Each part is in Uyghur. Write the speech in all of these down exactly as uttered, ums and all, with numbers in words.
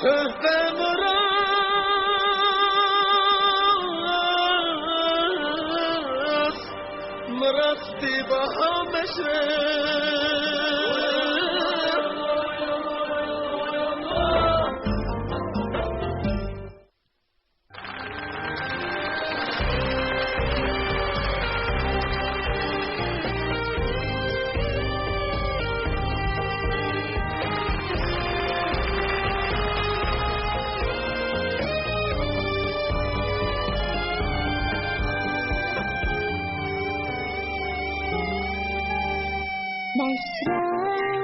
تۆھپە مىراس، مىراستى باھا مەشرەپ. مەشرەپ،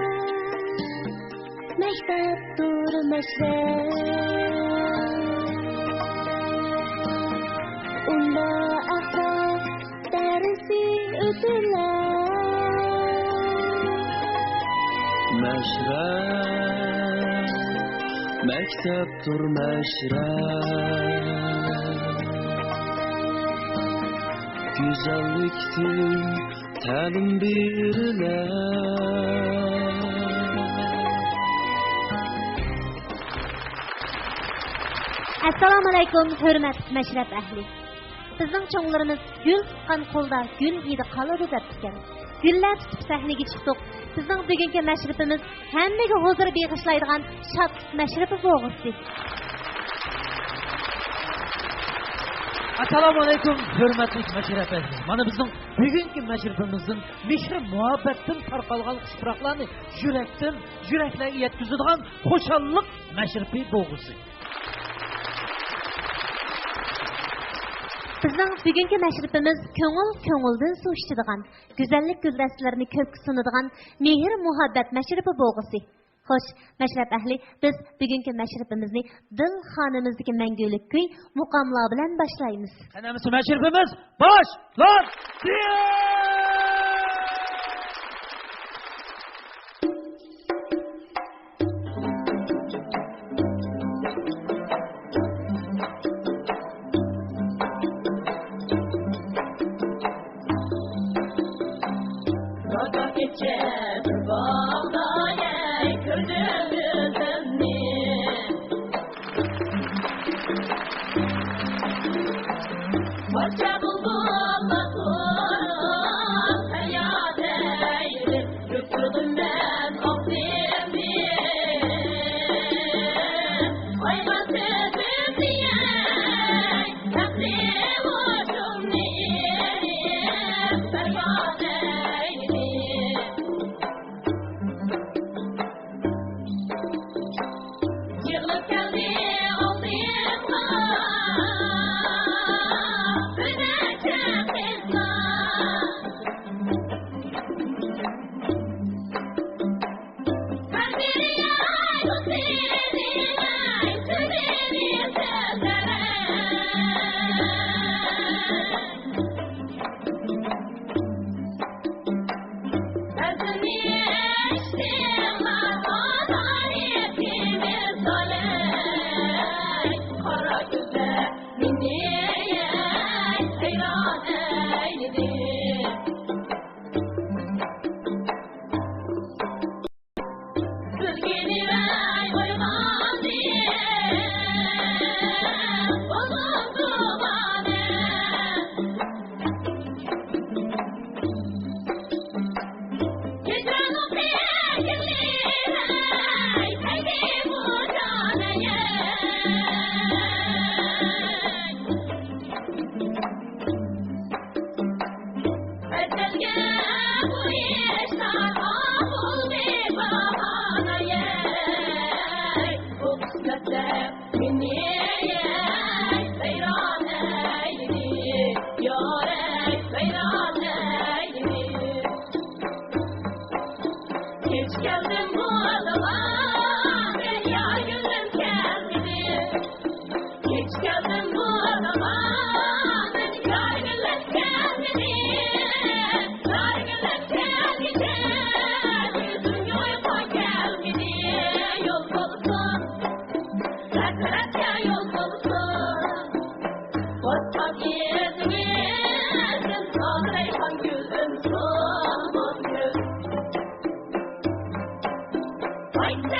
مەكتەپتۇر مەشرەپ، ئۇندا ئەخلاق دەرسى ئۆتۈلەر. مەشرەپ، مەكتەپتۇر مەشرەپ، گۈزەللىكتىن تەلىم بېرىلەر. ئەسسالامۇئەلەيكۇم، ھۆرمەتلىك مەشرەپ ئەھلى! بىزنىڭ چوڭلىرىمىز «گۈل تۇتقان قولدا گۈل ھىدى قالىدۇ» دەپتىكەن. گۈللەر تۇتۇپ سەھنىگە چىقتۇق. بىزنىڭ بۈگۈنكى مەشرىپىمىز ھەممىگە ھۇزۇر بېغىشلايدىغان شادلىق مەشرىپى بولغۇسى. ئەسسالامۇئەلەيكۇم، ھۆرمەتلىك مەشرەپ ئەزىز. مانا بىزنىڭ بۈگۈنكى مەشرىپىمىزدىن مېھرى مۇھەببەتتىن تارقالغان خۇش پۇراقلارنى يۈرەكتىن يۈرەكلەرگە يەتكۈزىدىغان خۇشاللىق مەشرىپى بولغۇسى. بىزنىڭ بۈگۈنكى مەشرىپىمىز كۆڭۈل كۆڭۈلدىن سۇ ئىچىدىغان، گۈزەللىك گۈلدەستىلىرىنى كۆپكە سۇنىدىغان مېھىر مۇھەببەت مەشرىپى بولغۇسى. خوش، مەشرەپ ئەھلى، بىز بۈگۈنكى مەشرىپىمىزنى دىل خانىمىزدىكى مەڭگۈلۈك كۈي مۇقاملار بىلەن باشلايمىز. قېنى ئەمىسە مەشرىپىمىز باشلاندى! كېچە بىر باغدا كۆردۈم ئۆزۈمنى. پارچە بۇلبۇللار تۇرۇپ پەرياد ئېيتىپ، كۆكتۈردۈم مەن ئاغزىمنى. ئايغا سۆزۈمنى، ھەقنى ئۇچۇمنى ئېلىپ پەرياد ئەيلىدى. يىغلاپ كەلدى ئالدىمغا بىر نەچچە قىزلار. كەچ كەلدىم بۇ ئالىغا، مەن يار گۈلۈم كەلمىدى. كەچ كەلدىم بۇ ئالىغا، مەن يار گۈلۈم كەلمىدى. يار گۈلۈم كەلمىدى. يۈزۈم يويقا كەلمىدى. يول بولسۇن، ھەسرەتكە يول بولسۇن. قورساق يېزىمىزدىن سالغان گۈلۈم سولغۇن گۈل. قايت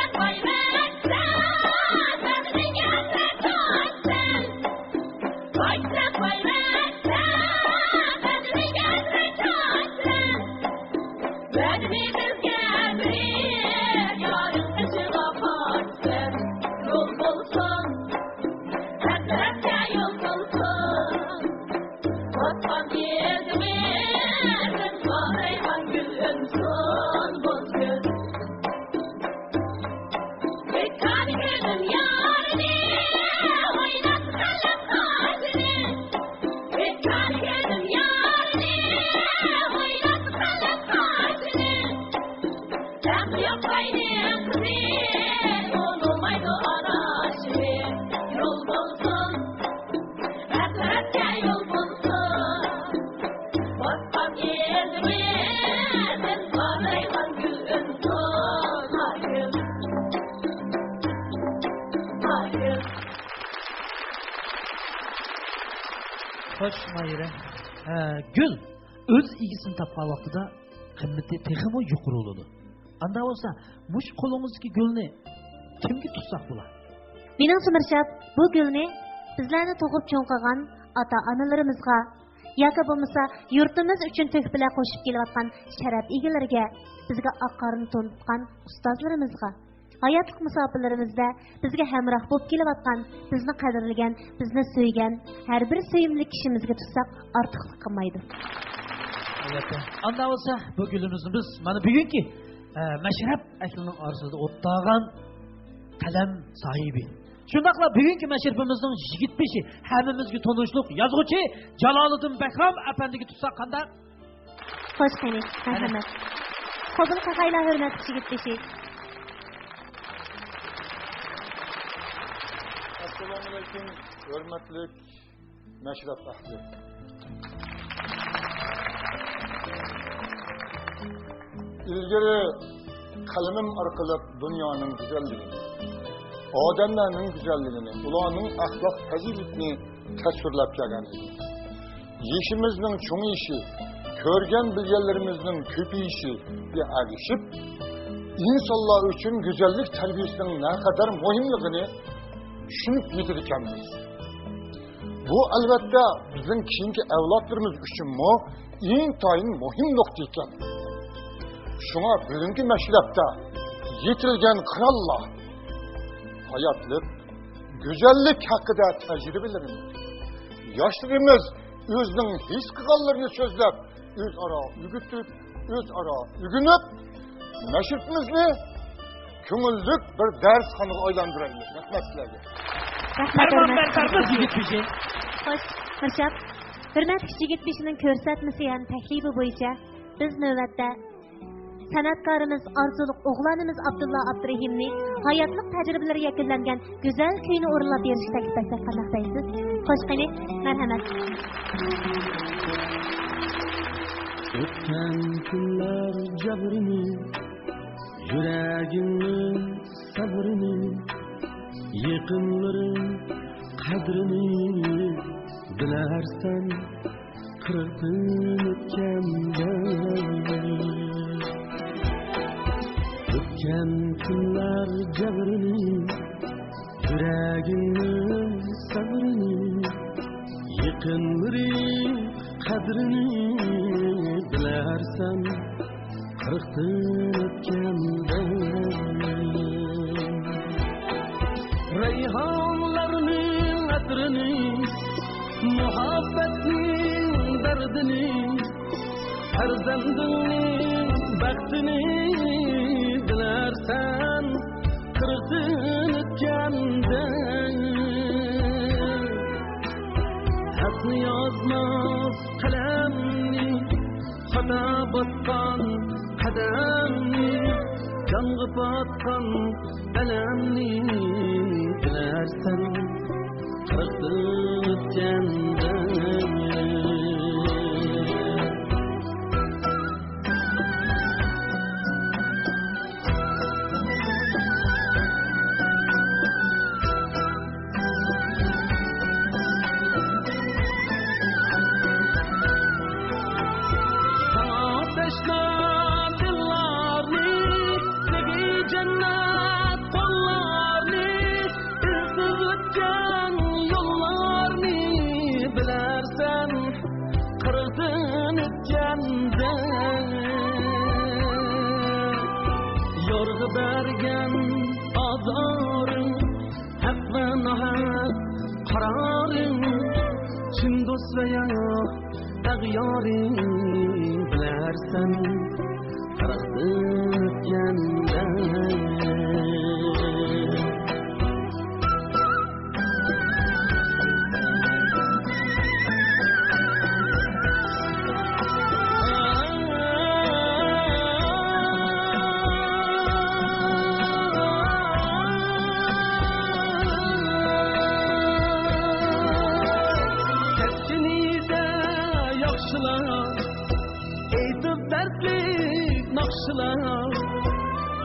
خوش، ماھىرە. ھە، گۈل ئۆز ئىگىسىنى تاپقان ۋاقتىدا قىممىتى تېخىمۇ يۇقىرى بولىدۇ. ئاندا بولسا، مۇشۇ قولىڭىزدىكى گۈلنى كىمگە تۇتساق بولا؟ مېنىڭچە مىرشات، بۇ گۈلنى بىزلەرنى تۇغۇپ چوڭ قىلغان ئاتا-ئانىلىرىمىزغا ياكى بولمىسا يۇرتىمىز ئۈچۈن تۆھپىلەر قوشۇپ كېلىۋاتقان شەرەپ ئىگىلىرىگە، بىزگە ئاق قارنى تونۇتقان ئۇستازلىرىمىزغا، ھاياتلىق مۇساپىلىرىمىزدە بىزگە ھەمراھ بولۇپ كېلىۋاتقان، بىزنى قەدىرلىگەن، بىزنى سۆيگەن ھەر بىر سۆيۈملۈك كىشىمىزگە تۇتساق ئارتۇقلۇق قىلمايدۇ. ئەلۋەتتە. ئاندا بولسا، بۇ گۈلىمىزنى بىز مانا بۈگۈنكى، ئە، مەشرەپ ئەھلىنىڭ ئارىسىدا ئوتتاغان قەلەم ساھىبى، شۇنداقلا بۈگۈنكى مەشرىپىمىزنىڭ يىگىت بېشى، ھەممىمىزگە تونۇشلۇق يازغۇچى جالالىدىن بەھرام ئەپەندىگە تۇتساق قانداق؟ خوش قېنى، مەرھەمەت. قوبۇل قىلغايلا، ھۆرمەتلىك يىگىت بېشى. ئەسسالامۇئەلەيكۇم، ھۆرمەتلىك مەشرەپ ئەھلى. ئىلگىرى قەلىمىم ئارقىلىق دۇنيانىڭ گۈزەللىكىنى، ئادەملەرنىڭ گۈزەللىكىنى، ئۇلارنىڭ ئەخلاق پەزىلىتىنى تەسۋىرلەپ كەلگەن ئىدىم. يېشىمىزنىڭ چوڭىيىشى، كۆرگەن بىلگەنلىرىمىزنىڭ كۆپىيىشىگە ئەگىشىپ، ئىنسانلار ئۈچۈن گۈزەللىك تەربىيەسىنىڭ نەقەدەر مۇھىملىقىنى چۈشىنىپ يېتىدىكەنمىز. بۇ، ئەلۋەتتە، بىزنىڭ كېيىنكى ئەۋلادلىرىمىز ئۈچۈنمۇ ئىنتايىن مۇھىم نۇقتا ئىكەن. شۇڭا بۈگۈنكى مەشرەپتە يېتىلگەن قىرانلار ھاياتلىق، گۈزەللىك ھەققىدە تەجرىبىلىرىنى، ياشلىرىمىز ئۆزىنىڭ ھېس قىلغانلىرىنى سۆزلەپ، ئۆزئارا ئۆگىتىپ، ئۆزئارا ئۆگىنىپ، مەشرىپىمىزنى كۆڭۈللۈك بىر دەرسخانىغا ئايلاندۇرايلى. رەھمەت سىلەرگە. رەھمەت، پەرمان ھۆرمەتلىك بەرسەڭىز، يىگىت بېشى. خوش، مىرشات. ھۆرمەتلىك يىگىت بېشىنىڭ كۆرسەتمىسى ھەم تەكلىپى بويىچە بىز نۆۋەتتە سەنئەتكارىمىز، ئارزۇلۇق ئوغلانىمىز ئابدۇللا ئابدۇرېھىمنى ھاياتلىق تەجرىبىلىرى يەكۈنلەنگەن گۈزەل كۈيىنى ئورۇنلاپ بېرىشكە تەكلىپ ئەتسەك قانداق دەيسىز؟ خوش قېنى، مەرھەمەت. ئۆتكەن كۈنلەر جەبرىنى، يۈرەگىمنىڭ سەبرىنى، يېقىنلىرىم قەدرىنى بىلەرسەن قىرىقتىن ئۆتكەندە. ئۆتكەن كۈنلەر جەبرىنى، يۈرەگىمنىڭ سەبرىنى، يېقىنلىرىم قەدرىنى بىلەرسەن قىرىقتىن ئۆتكەندە. رەيھانلارنىڭ ئەترىنى، مۇھەببەتنىڭ دەردىنى، پەرزەندىڭنىڭ بەختىنى بىلەرسەن قىرىقتىن ئۆتكەندە. خەتنى يازماس قەلەمنى، خاتا باسقان قەدەمنى، جانغا پاتقان ئەلەمنى بىلەرسەن قىرىقتىن ئۆتكەندە. ساڭا تەشنا دىللارنى، تېگى جەننەت قوللارنى، ئىزسىز ئۆتكەن يوللارنى بەرگەن ئازارىڭ، ھەق ۋە ناھەق قارارىڭ، چىن دوست ۋە يا ئەغيارىڭ بىلەرسەن قىرىقتىن ئۆتكەندە. كەتكىنىدە ياخشىلار، ئېيتىپ دەردلىك ناخشىلار،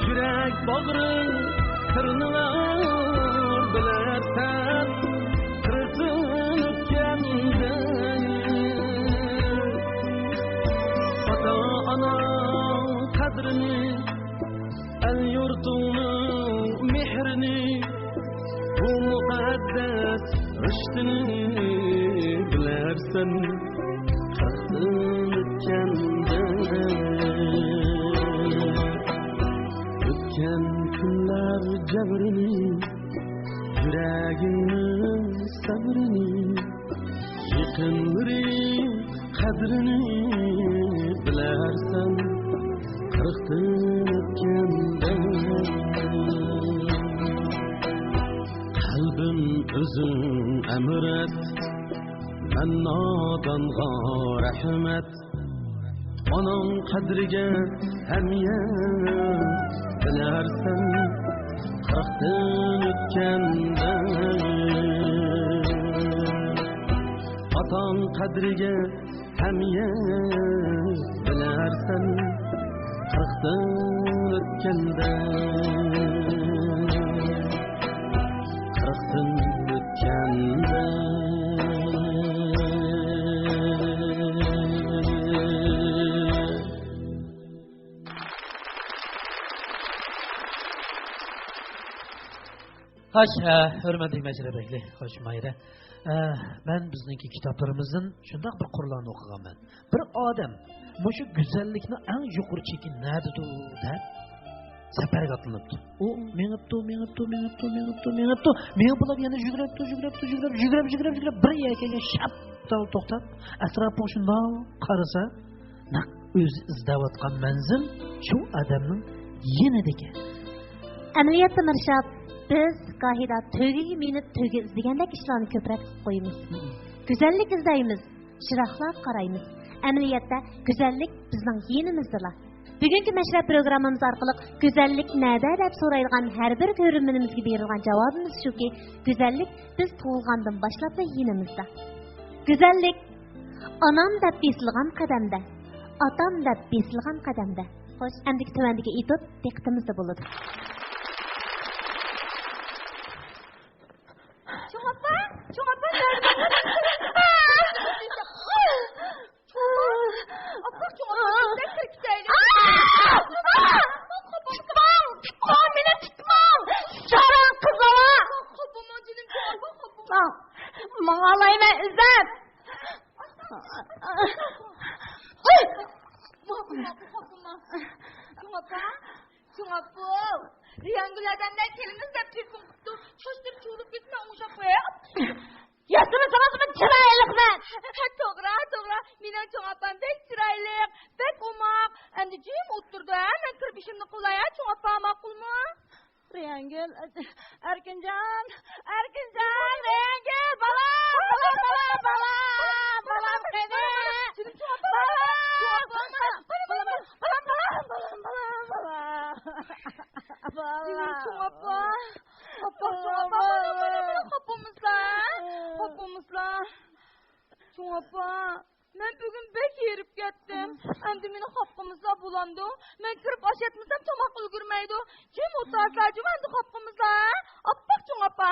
يۈرەك باغرىڭ قىرنىلار بىلەرسەن قىرىقتىن ئۆتكەندە. ئاتا-ئانا قەدرىنى، ئەل-يۇرتۇڭنىڭ مېھرىنى، بۇ مۇقەددەس رىشتىنى بىلەرسەن قىرىقتىن ئۆتكەندە. ئۆتكەن كۈنلەر جەبرىنى، يۈرەكنىڭ سەبرىنى، يېقىنلىرىڭ قەدرىنى بىلەرسەن قىرىقتىن ئۆتكەندە. قەلبىم ئۆزۈڭ ئەمىر ئەت، مەن نادانغا رەھمەت. ئاناڭ قەدرىگە ھەميەر بىلەرسەن قىرىقتىن ئۆتكەندە. ئاتاڭ قەدرىگە ھەميەر بىلەرسەن قىرىقتىن ئۆتكەندە. قىرىقتىن ئۆتكەندە. خوش، ئە، ھۆرمەتلىك مەشرەپ ئەھلى، خوش، ماھىرە. ئە، مەن بىزنىڭكى كىتابلىرىمىزدىن شۇنداق بىر قۇرلارنى ئوقۇغانمەن. بىر ئادەم مۇشۇ گۈزەللىكنىڭ ئەڭ يۇقىرى چېكى نەدىدۇ دەپ سەپەرگە ئاتلىنىپتۇ. ئۇ مېڭىپتۇ، مېڭىپتۇ، مېڭىپتۇ، مېڭىپتۇ، مېڭىپتۇ. مېڭىپ بولۇپ يەنە يۈگۈرۈپتۇ، يۈگۈرۈپتۇ، يۈگۈرۈپ، يۈگۈرۈپ، يۈگۈرۈپ، يۈگۈرۈپ، بىر يەرگە شاپتال توختاپ، ئەتراپىغا شۇنداق قارىسا، نەق ئۆزى ئىزدەۋاتقان مەنزىل شۇ ئادەمنىڭ يېنىدىكەن. ئەمەلىيەتتە، مىرشات، بىز گاھىدا تۆگىگە مىنىپ تۆگە ئىزدىگەندەك ئىشلارنى كۆپرەك قىلىپ قويىمىز. گۈزەللىك ئىزدەيمىز، يىراقلاپ قارايمىز. ئەمەلىيەتتە، گۈزەللىك بىزنىڭ يېنىمىزدىلا. بۈگۈنكى مەشرەپ پروگراممىمىز ئارقىلىق «گۈزەللىك نەدە؟» دەپ سورايدىغان ھەر بىر كۆرۈرمىنىمىزگە بېرىدىغان جاۋابىمىز شۇكى، گۈزەللىك بىز تۇغۇلغاندىن باشلاپلا يېنىمىزدا. گۈزەللىك ئانام دەپ بېسىلغان قەدەمدە، ئاتام دەپ بېسىلغان قەدەمدە. خوش، ئەمدىكى تۆۋەندىكى ئېتيۇد دىققىتىمىزدە بولىدۇ. چوڭ ئاپا، چوڭ ئاپا، نەدە؟ ئاپا، چوڭ ئاپا، بىز كىرىپ كېتەيلى. تۇتماڭ، تۇتماڭ، مېنى تۇتماڭ. شاران قىزلار. خاپا بولماڭ جېنىم، چوڭ ئاپا، خاپا بولماڭ. ماڭالايمەن ئىزدەپ. چوڭ ئاپا، چوڭ ئاپا، رەيھانگۈل ئادەملەر كېلىمىز دەپ تېلېفون قىپتۇ. چاچلىرى چۇۋۇلۇپ كېتىپ، مەن ئوڭشاپ قوياي. ياسىمىسىڭىزمۇ چىرايلىق مەن. ھە، توغرا، توغرا. مېنىڭ چوڭ ئاپام بەك چىرايلىق، بەك ئوماق. ئەمدى جىم ئولتۇرىدۇ، ھە؟ مەن كىرىپ ئىشىمنى قىلاي، ھە، چوڭ ئاپا، ماقۇلمۇ؟ رەيھانگۈل، ئەركىنجان، ئەركىنجان، رەيھانگۈل، بالام، بالام، بالام، بالام، بالام قېنى؟ بالام، بالام، بالام، بالام، بالام، بالام. چوڭ ئاپا. ئاپا، چوڭ ئاپا، مانا، مانا، مانا، خاپا بولمىسا، خاپا بولمىسا. چوڭ ئاپا، مەن بۈگۈن بەك ھېرىپ كەتتىم. ئەمدى مېنى خاپا قىلمىسا بولامدۇ؟ مەن كىرىپ ئاش ئەتمىسەم، تاماق ئۈلگۈرمەيدۇ. جىم ئولتۇرسا، جىم ئەمدى خاپا قىلمىسا، ھە؟ ئاپپاق چوڭ ئاپا.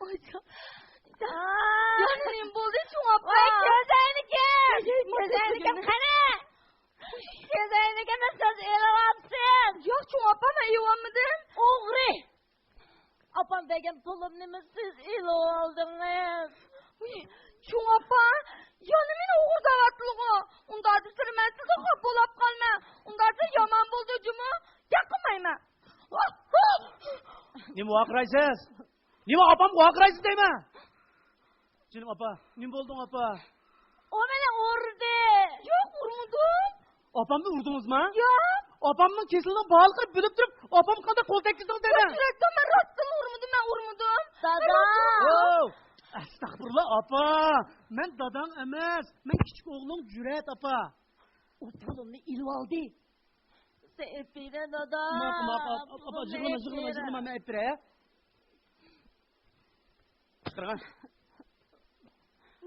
ئاي، يەنە نېمە بولدى، چوڭ ئاپا؟ ۋاي، كۆزەينىكىم! كۆزەينىكىم قېنى؟ كۆزەينىكىمنى سىز ئېلىۋاپسىز. ياق، چوڭ ئاپا، مەن ئېلىۋالمىدىم. ئوغرى! ئاپام بەرگەن پۇلۇمنىمۇ سىز ئېلىۋالدىڭىز. ئۇي، چوڭ ئاپا، يەنە مېنى ئوغرى دەۋاتىدىغۇ. ئۇنداق دېسىلە مەن سىزگە خاپا بولاپ قالىمەن. نېمە ۋارقىرايسىز؟ نېمە ئاپامغا ۋارقىرايسىز دەيمەن؟ جېنىم ئاپا، نېمە بولدۇڭ ئاپا؟ ئۇ مېنى ئۇردى. ياق، ئۇرمىدىم. ئاپامنى ئۇردىڭىزمۇ؟ ياق. ئاپامنىڭ كېسىلىنىڭ بارلىقىنى بىلىپ تۇرۇپ، ئاپامغا قانداق قول تەگكۈزدىڭىز دەيمەن؟ جۈرئەتكەن، مەن راستتىن ئۇرمىدىم، مەن ئۇرمىدىم. دادا. مەن ئۇرمىدىم. ئوو، ئەستەغپۇرۇللا ئاپا. مەن داداڭ ئەمەس. مەن كىچىك ئوغلۇڭ جۈرئەت ئاپا. ئۇ پۇلۇمنى ئېلىۋالدى. سەن ئېلىپ بېرە، دادا. ماقۇل، ماقۇل. ئاپا، يىغلىما، يىغلىما، يىغلىما، مەن ئېلىپ بېرەي. چىقىرغان.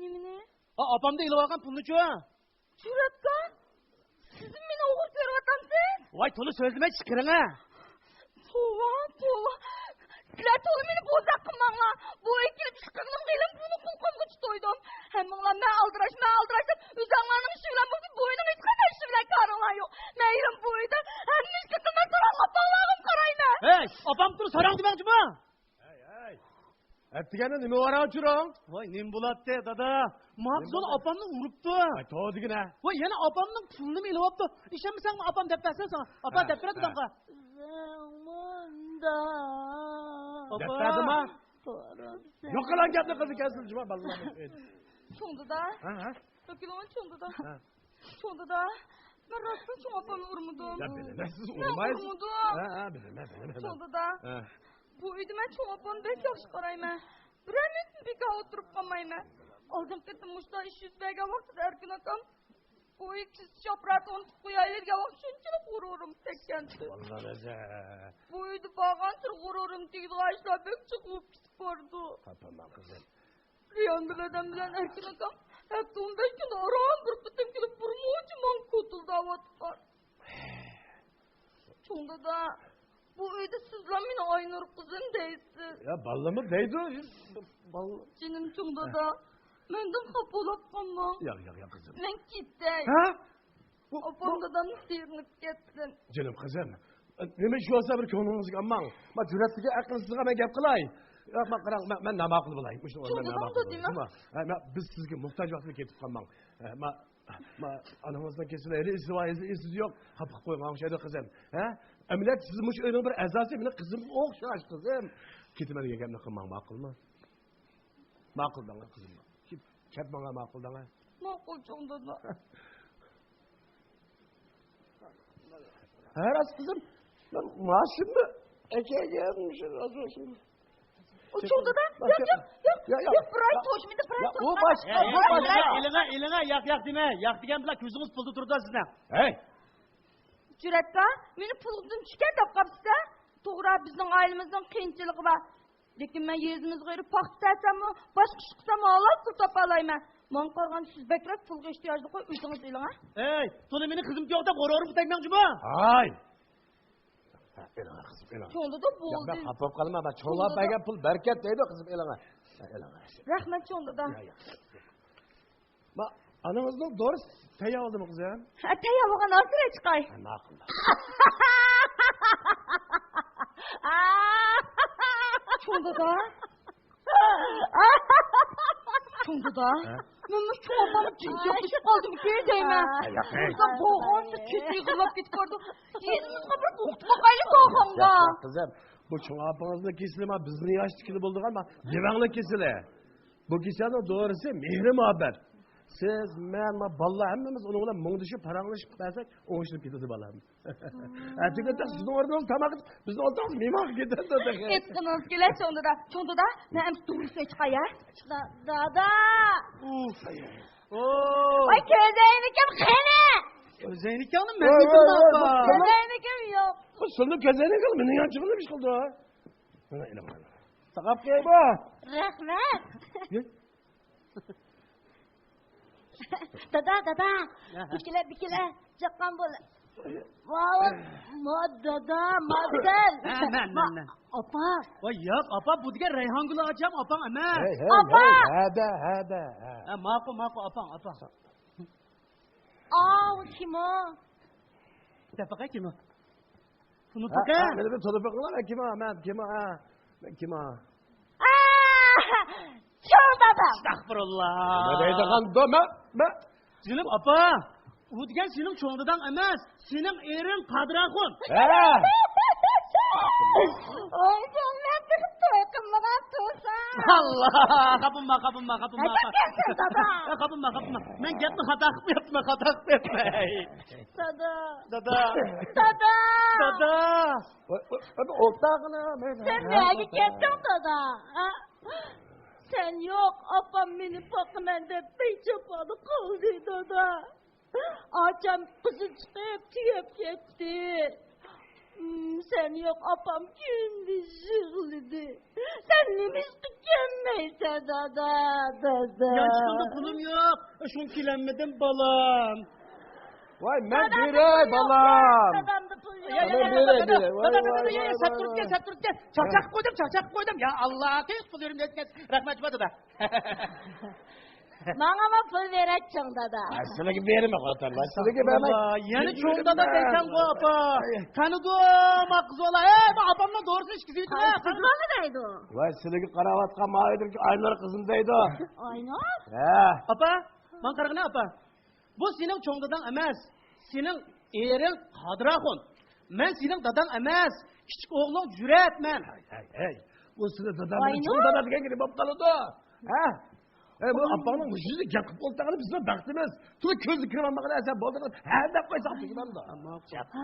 نېمىنى؟ ئا، ئاپامدا ئېلىۋالغان پۇلنىچۇ؟ جۈرئەتكەن، سىزمۇ مېنى ئوغرى كۆرۈۋاتامسىز؟ ۋاي، تولا سۆزلىمەي چىقىرىڭە. توۋا، توۋا. سىلەر تولا مېنى بوزەك قىلماڭلار. بۇ ئۆيگە كېلىپ ئىش قىلغىنىمغا ئېلىم پۇلنى قۇلىقىمغا تۇتۇيدۇم. ھەممىڭلار مەن ئالدىراش، مەن ئالدىراش دەپ ئۆزۈڭلارنىڭ ئىشى بىلەن بولسا، بۇ ئۆينىڭ ھېچقانداق ئىشى بىلەن كارىڭلار يوق. مەن ھېلىمۇ بۇ ئۆيدە ھەممە ئىشكە قىلماي تۇرۇڭ، ئاپاڭلارغىمۇ قارايمەن. ھەي، ئاپام تۇرۇپ ساراڭ دېمەڭچىمۇ؟ ھەي، ھەي. ئەتىگەندە نېمە ۋاراڭ چۈرۈڭ؟ ۋاي، نېمە بولاتتى، دادا؟ ماقۇل ئاپامنى ئۇرۇپتۇ. ۋاي، توۋا دېگىنە. ۋاي، يەنە ئاپامنىڭ پۇلىنىمۇ ئېلىۋاپتۇ. ئىشەنمىسەڭ، ئاپام دەپ بەرسۇن ساڭا. ئاپا، ھە، دەپ بېرەتتى ھە. داڭغا. دەپ بەردىما؟ يوقىلاڭ گەپنى قىلدى كەلسۇن، جۇما بالىلار. چوڭ دادا. ھە، ھە. چوڭ دادا. ھە. چوڭ دادا، مەن راستتىن چوڭ ئاپامنى ئۇرمىدىم. يا، بىلىمەن، سىز مەن ئۇرمايسىز. ئۇرمىدىم. ھە، ھە، بىلىمەن، بىلىمەن، بىلىمەن. چوڭ دادا، ھە. بۇ ئۆيدە مەن چوڭ ئاپامنى بەك ياخشى قارايمەن. بىرەر مىنۇتمۇ بىكار ئولتۇرۇپ قالمايمەن. ئالدىنقى قېتىم مۇشۇنداق ئىش يۈز بەرگەن ۋاقتىدا ئەركىن ئاكام، بۇ ئۆيگە كىرىش ئاپپاراتىنى ئۇنتۇپ قويايلى دېگەن ۋاقىت شۇنچىلىك غۇرۇرۇم تەگكەنتى. بۇ ئۆيدە بارغانسېرى غۇرۇرۇم تېگىدىغان ئىشلار بەك چىقىپ كېتىپ بارىدۇ. خاپا بولما، قىزىم. رېئان بىلەن، بىلەن ئەركىن ئاكام ھەپتە ئون بەش كۈندە ئاران بىر قېتىم كېلىپ، بىر مۇنچە ماڭا كوتۇلداۋاتقان. چوڭ دادا، بۇ ئۆيدە سىزلا مېنى ئاينۇر قىزىم دەيسىز. يا، بالىمۇ دەيدۇ. جېنىم چوڭ دادا، مەندىن خاپا بولۇپ قالماڭ. ياق، ياق، ياق، قىزىم. مەن كېتەي. ھە؟ ئاپام، دادامنى سېغىنىپ كەتسۇن. جېنىم قىزىم، نېمە ئىش بولسا بىر كۆڭلىڭىزگە ئالماڭ. ما جۈرئەتلىكى ئەقىلسىزغا مەن گەپ قىلاي. ياق، ما قاراڭ، مەن، مەن ناماقۇل بولاي. مۇشۇ چوڭ دادام دېمە. ھە، ما، بىز سىزگە موھتاج ۋاقتىدا كېتىپ قالماڭ. ھە، ما، ما ئانىڭىزنىڭ كېسىلى ھېلى ئېسىدە بار، ھېلى ئېسىدە يوق. خاپا قىلىپ قويماڭ، ئوخشايدۇ قىزىم. ھە؟ ئەمەلىيەتتە سىز مۇشۇ ئۆينىڭ بىر ئەزاسى، مېنىڭ قىزىمغا ئوخشاش قىزىم. كېتىمەن دېگەن گەپنى قىلماڭ، ماقۇلمۇ؟ ماقۇل دەڭە، قىزىم. كەت ماڭا، ماقۇل دەڭە. ماقۇل، چوڭ دادا. ھە، راست، قىزىم. مەن ماشىنىنى ئەكەلگەن، شۇ راست بولسۇن. ئۇ چوڭ دادا، ياق، ياق، ياق، ياق، ياق، بىر ئاي توشمىدى، بىر ئاي توشمىدى. باشقا، بۇ باشقا. ئېلىڭە، ئېلىڭە، ياق، ياق دېمە. ياق دېگەن بىلەن كۆزىڭىز پۇلدا تۇرىدۇ سىزنىڭ. ھەي! جۈرئەتكا، مېنى پۇلدىن چۈشكەن دەپ قاپسىز-ھە؟ توغرا، بىزنىڭ ئائىلىمىزنىڭ قىيىنچىلىقى بار. لېكىن مەن يېزىمىزغا بېرىپ پاختا تەرسەممۇ، باشقا ئىش قىلساممۇ ھالال پۇل تاپالايمەن. ماڭا قارىغاندا سىز بەكرەك پۇلغا ئېھتىياجلىق، قوي، ئۆزىڭىز ئېلىڭ، ھە؟ ھەي، تولا مېنىڭ قىزىم يوق دەپ غۇرۇرۇمغا تەگمەڭ جۇمۇ. ھاي! ھە، ئېلىڭ، قىزىم، ئېلىڭ. چوڭ دادا، بولدى. ياق، مەن خاپا بولۇپ قالىمەن، مەن چوڭلار بەرگەن پۇل بەرىكەت دەيدۇ، قىزىم، ئېلىڭ. ھە، ئېلىڭ. رەھمەت، چوڭ دادا. يا، يا. ما، ئانىڭىزنىڭ دورىسى تەييار بولدىمۇ، قىزىم؟ ھە، تەييار بولغان، ھازىر چىقاي. ھە، ماقۇل. چوڭ دادا. چوڭ دادا. ھە؟ مەن مۇشۇ چوڭ ئاپامنى جىنى يوقىتىپ قالدىمىكىن دەيمەن. ھە، ياق، ھەي. بولغانسېرى كېسىلى يىغلاپ كېتىپ بارىدۇ. يېزىمىزغا بىر ئۇقتۇرۇپ باقايلى، داغاڭغا. ياق، ياق، قىزىم. بۇ چوڭ ئاپىڭىزنىڭ كېسىلى ما بىزنىڭ ياشتىكىلا بولىدىغان ما دېۋەڭلىك كېسىلى. بۇ كېسەلنىڭ دورىسى مېھرى مۇھەببەت. سىز، مەن، ما بالىلار ھەممىمىز ئۇنىڭ بىلەن مۇڭدىشىپ، پاراڭلىشىپ بەرسەك، ئوڭشىلىپ كېتىدۇ، بالام. ئەتىگەندە سىزنىڭ ئورنىڭىزدا تاماق ئېتىپ، بىزنىڭ ئولتۇرىمىز مېھمانغا كېتىدۇ. ئېيتقىنىڭىز كېلە، چوڭ دادا. چوڭ دادا، مەن ئەمدى دورىسىنى ئېيتىپ قوياي. دا-، دادا. ئۇف. ۋاي، كۆزەينىكىم قېنى؟ كۆزەينىكىڭنى مەن كۆتۈرۈپ ئاپا. كۆزەينىكىم يوق. بۇ سىلنىڭ كۆزەينىكىڭ مېنىڭ يانچۇقۇمدا ئىش قىلدى. مانا ئېلىڭ. ساقاپ قويايمۇ؟ رەھمەت. دادا، دادا. ھە، ھە. بىكىلە، بىكىلە. چاققان بول. ۋاۋ، ما دادا، ما سەن. ھە، مەن، مەن، مەن. ئاپا. ۋاي، ياق، ئاپا، بۇ دېگەن رەيھانگۈل ئاچام، ئاپاڭ ئەمەس. ھەي، ھەي، ئاپا. ھەي، ھەدە، ھەدە، ھە. ھە، ماقۇل، ماقۇل، ئاپاڭ، ئاپاڭ. ئاۋۇ كىم ئۇ؟ دەپ باقاي، كىم ئۇ؟ تونۇپ باقاي. ھە، مېنى بىر تونۇپ بېقىڭلار، مەن كىم ئۇ؟ مەن كىم ئۇ؟ ھە، مەن كىم ئۇ؟ ئا، چوڭ دادا. ئەستەغپۇرۇللا. نېمە دەيدىغاندۇ؟ مەن، مەن. جېنىم ئاپا، ئۇ دېگەن سېنىڭ چوڭ داداڭ ئەمەس، سېنىڭ ئېرىڭ قادىر ئاخۇن. ھە. ۋاي، چوڭ دادا. توي قىلمىغان تۇرسا. ئاللا، خاپىمما، خاپىمما، خاپىمما. نەدە كەلسەن، دادا؟ خاپىمما، خاپىمما. مەن گەپنى خاتا قىلىپ يەپتىمەن، خاتا قىلىپ يەپتىمەن. دادا. دادا. دادا. دادا. ۋاي، ۋاي، ۋاي، ئولتۇرغىنا، مەن سەن نەگە كەتتىڭ، دادا؟ ھە؟ سەن يوق، ئاپام مېنى باقىمەن دەپ بەك جاپادا قالدى، دادا. ئاچام قىزى چىقىپ تۈگەپ كەتتى. ھىم، سەن يوق، ئاپام كۈندۈز يىغلىدى. سەن نېمىشقا كەلمەيسەن، دادا، دادا؟ يا، ئىشقىلدە پۇلۇم يوق، شۇڭا كېلەلمىدىم، بالام. ۋاي، مەن دادا، بېرەي، پۇل يوق، بالام. دادامدا پۇل يوق. يا، يا، مەن يا، بېرەي، دادا، بېرەي. ۋاي، دادا، ۋاي، دادا، يا، ۋاي، يا، ۋاي، سەت تۇرۇپ ۋاي. كەت، سەت تۇرۇپ كەت. چاقچاق قويدۇم، چاقچاق قويدۇم. يا ئاللا، قىز پۇل بېرىمەن دېگەن. رەھمەت، دادا. ماڭىمۇ پۇل بېرەتچىڭ، دادا. ھە، سىلىگە بېرىمەن، خوتۇن، سىلىگە بەرمەي. ئەستەغپۇرۇللا، يەنە چوڭ دادا دەيسەنغۇ، ئاپا. قېنىدۇ، ما قىز بالا، ئەي، ما ئاپامنىڭ دورىسىنى ئىچكۈزۈۋېتىمەن. قىز بالا دەيدۇ. ۋاي، سىلىگە قاراۋاتقان ما ئۆيدىكى ئاينۇر قىزىم دەيدۇ. ئاينۇر؟ ھە. ئاپا، ماڭا قارىغىنا، ئاپا. بۇ سېنىڭ چوڭ داداڭ ئەمەس. سېنىڭ ئېرىڭ قادىر ئاخۇن. مەن سېنىڭ داداڭ ئەمەس. كىچىك ئوغلۇڭ جۈرئەت مەن. ھەي، ھەي، ھەي. بۇ سېنىڭ داداڭ بىلەن ئاينۇر؟ چوڭ دادا دېگەن گېپى بولۇپ قالىدۇ. ھە؟ ئەي، بۇ ئاپاڭنىڭ مۇشۇ يەردە گەپ قىلىپ ئولتۇرغىنى بىزنىڭ بەختىمىز. تولا كۆزى كۆرۈنمىگەن ئەسەر بولدى. ھە دەپ قويساق تۈگىدۇ ئەمدى. ھە،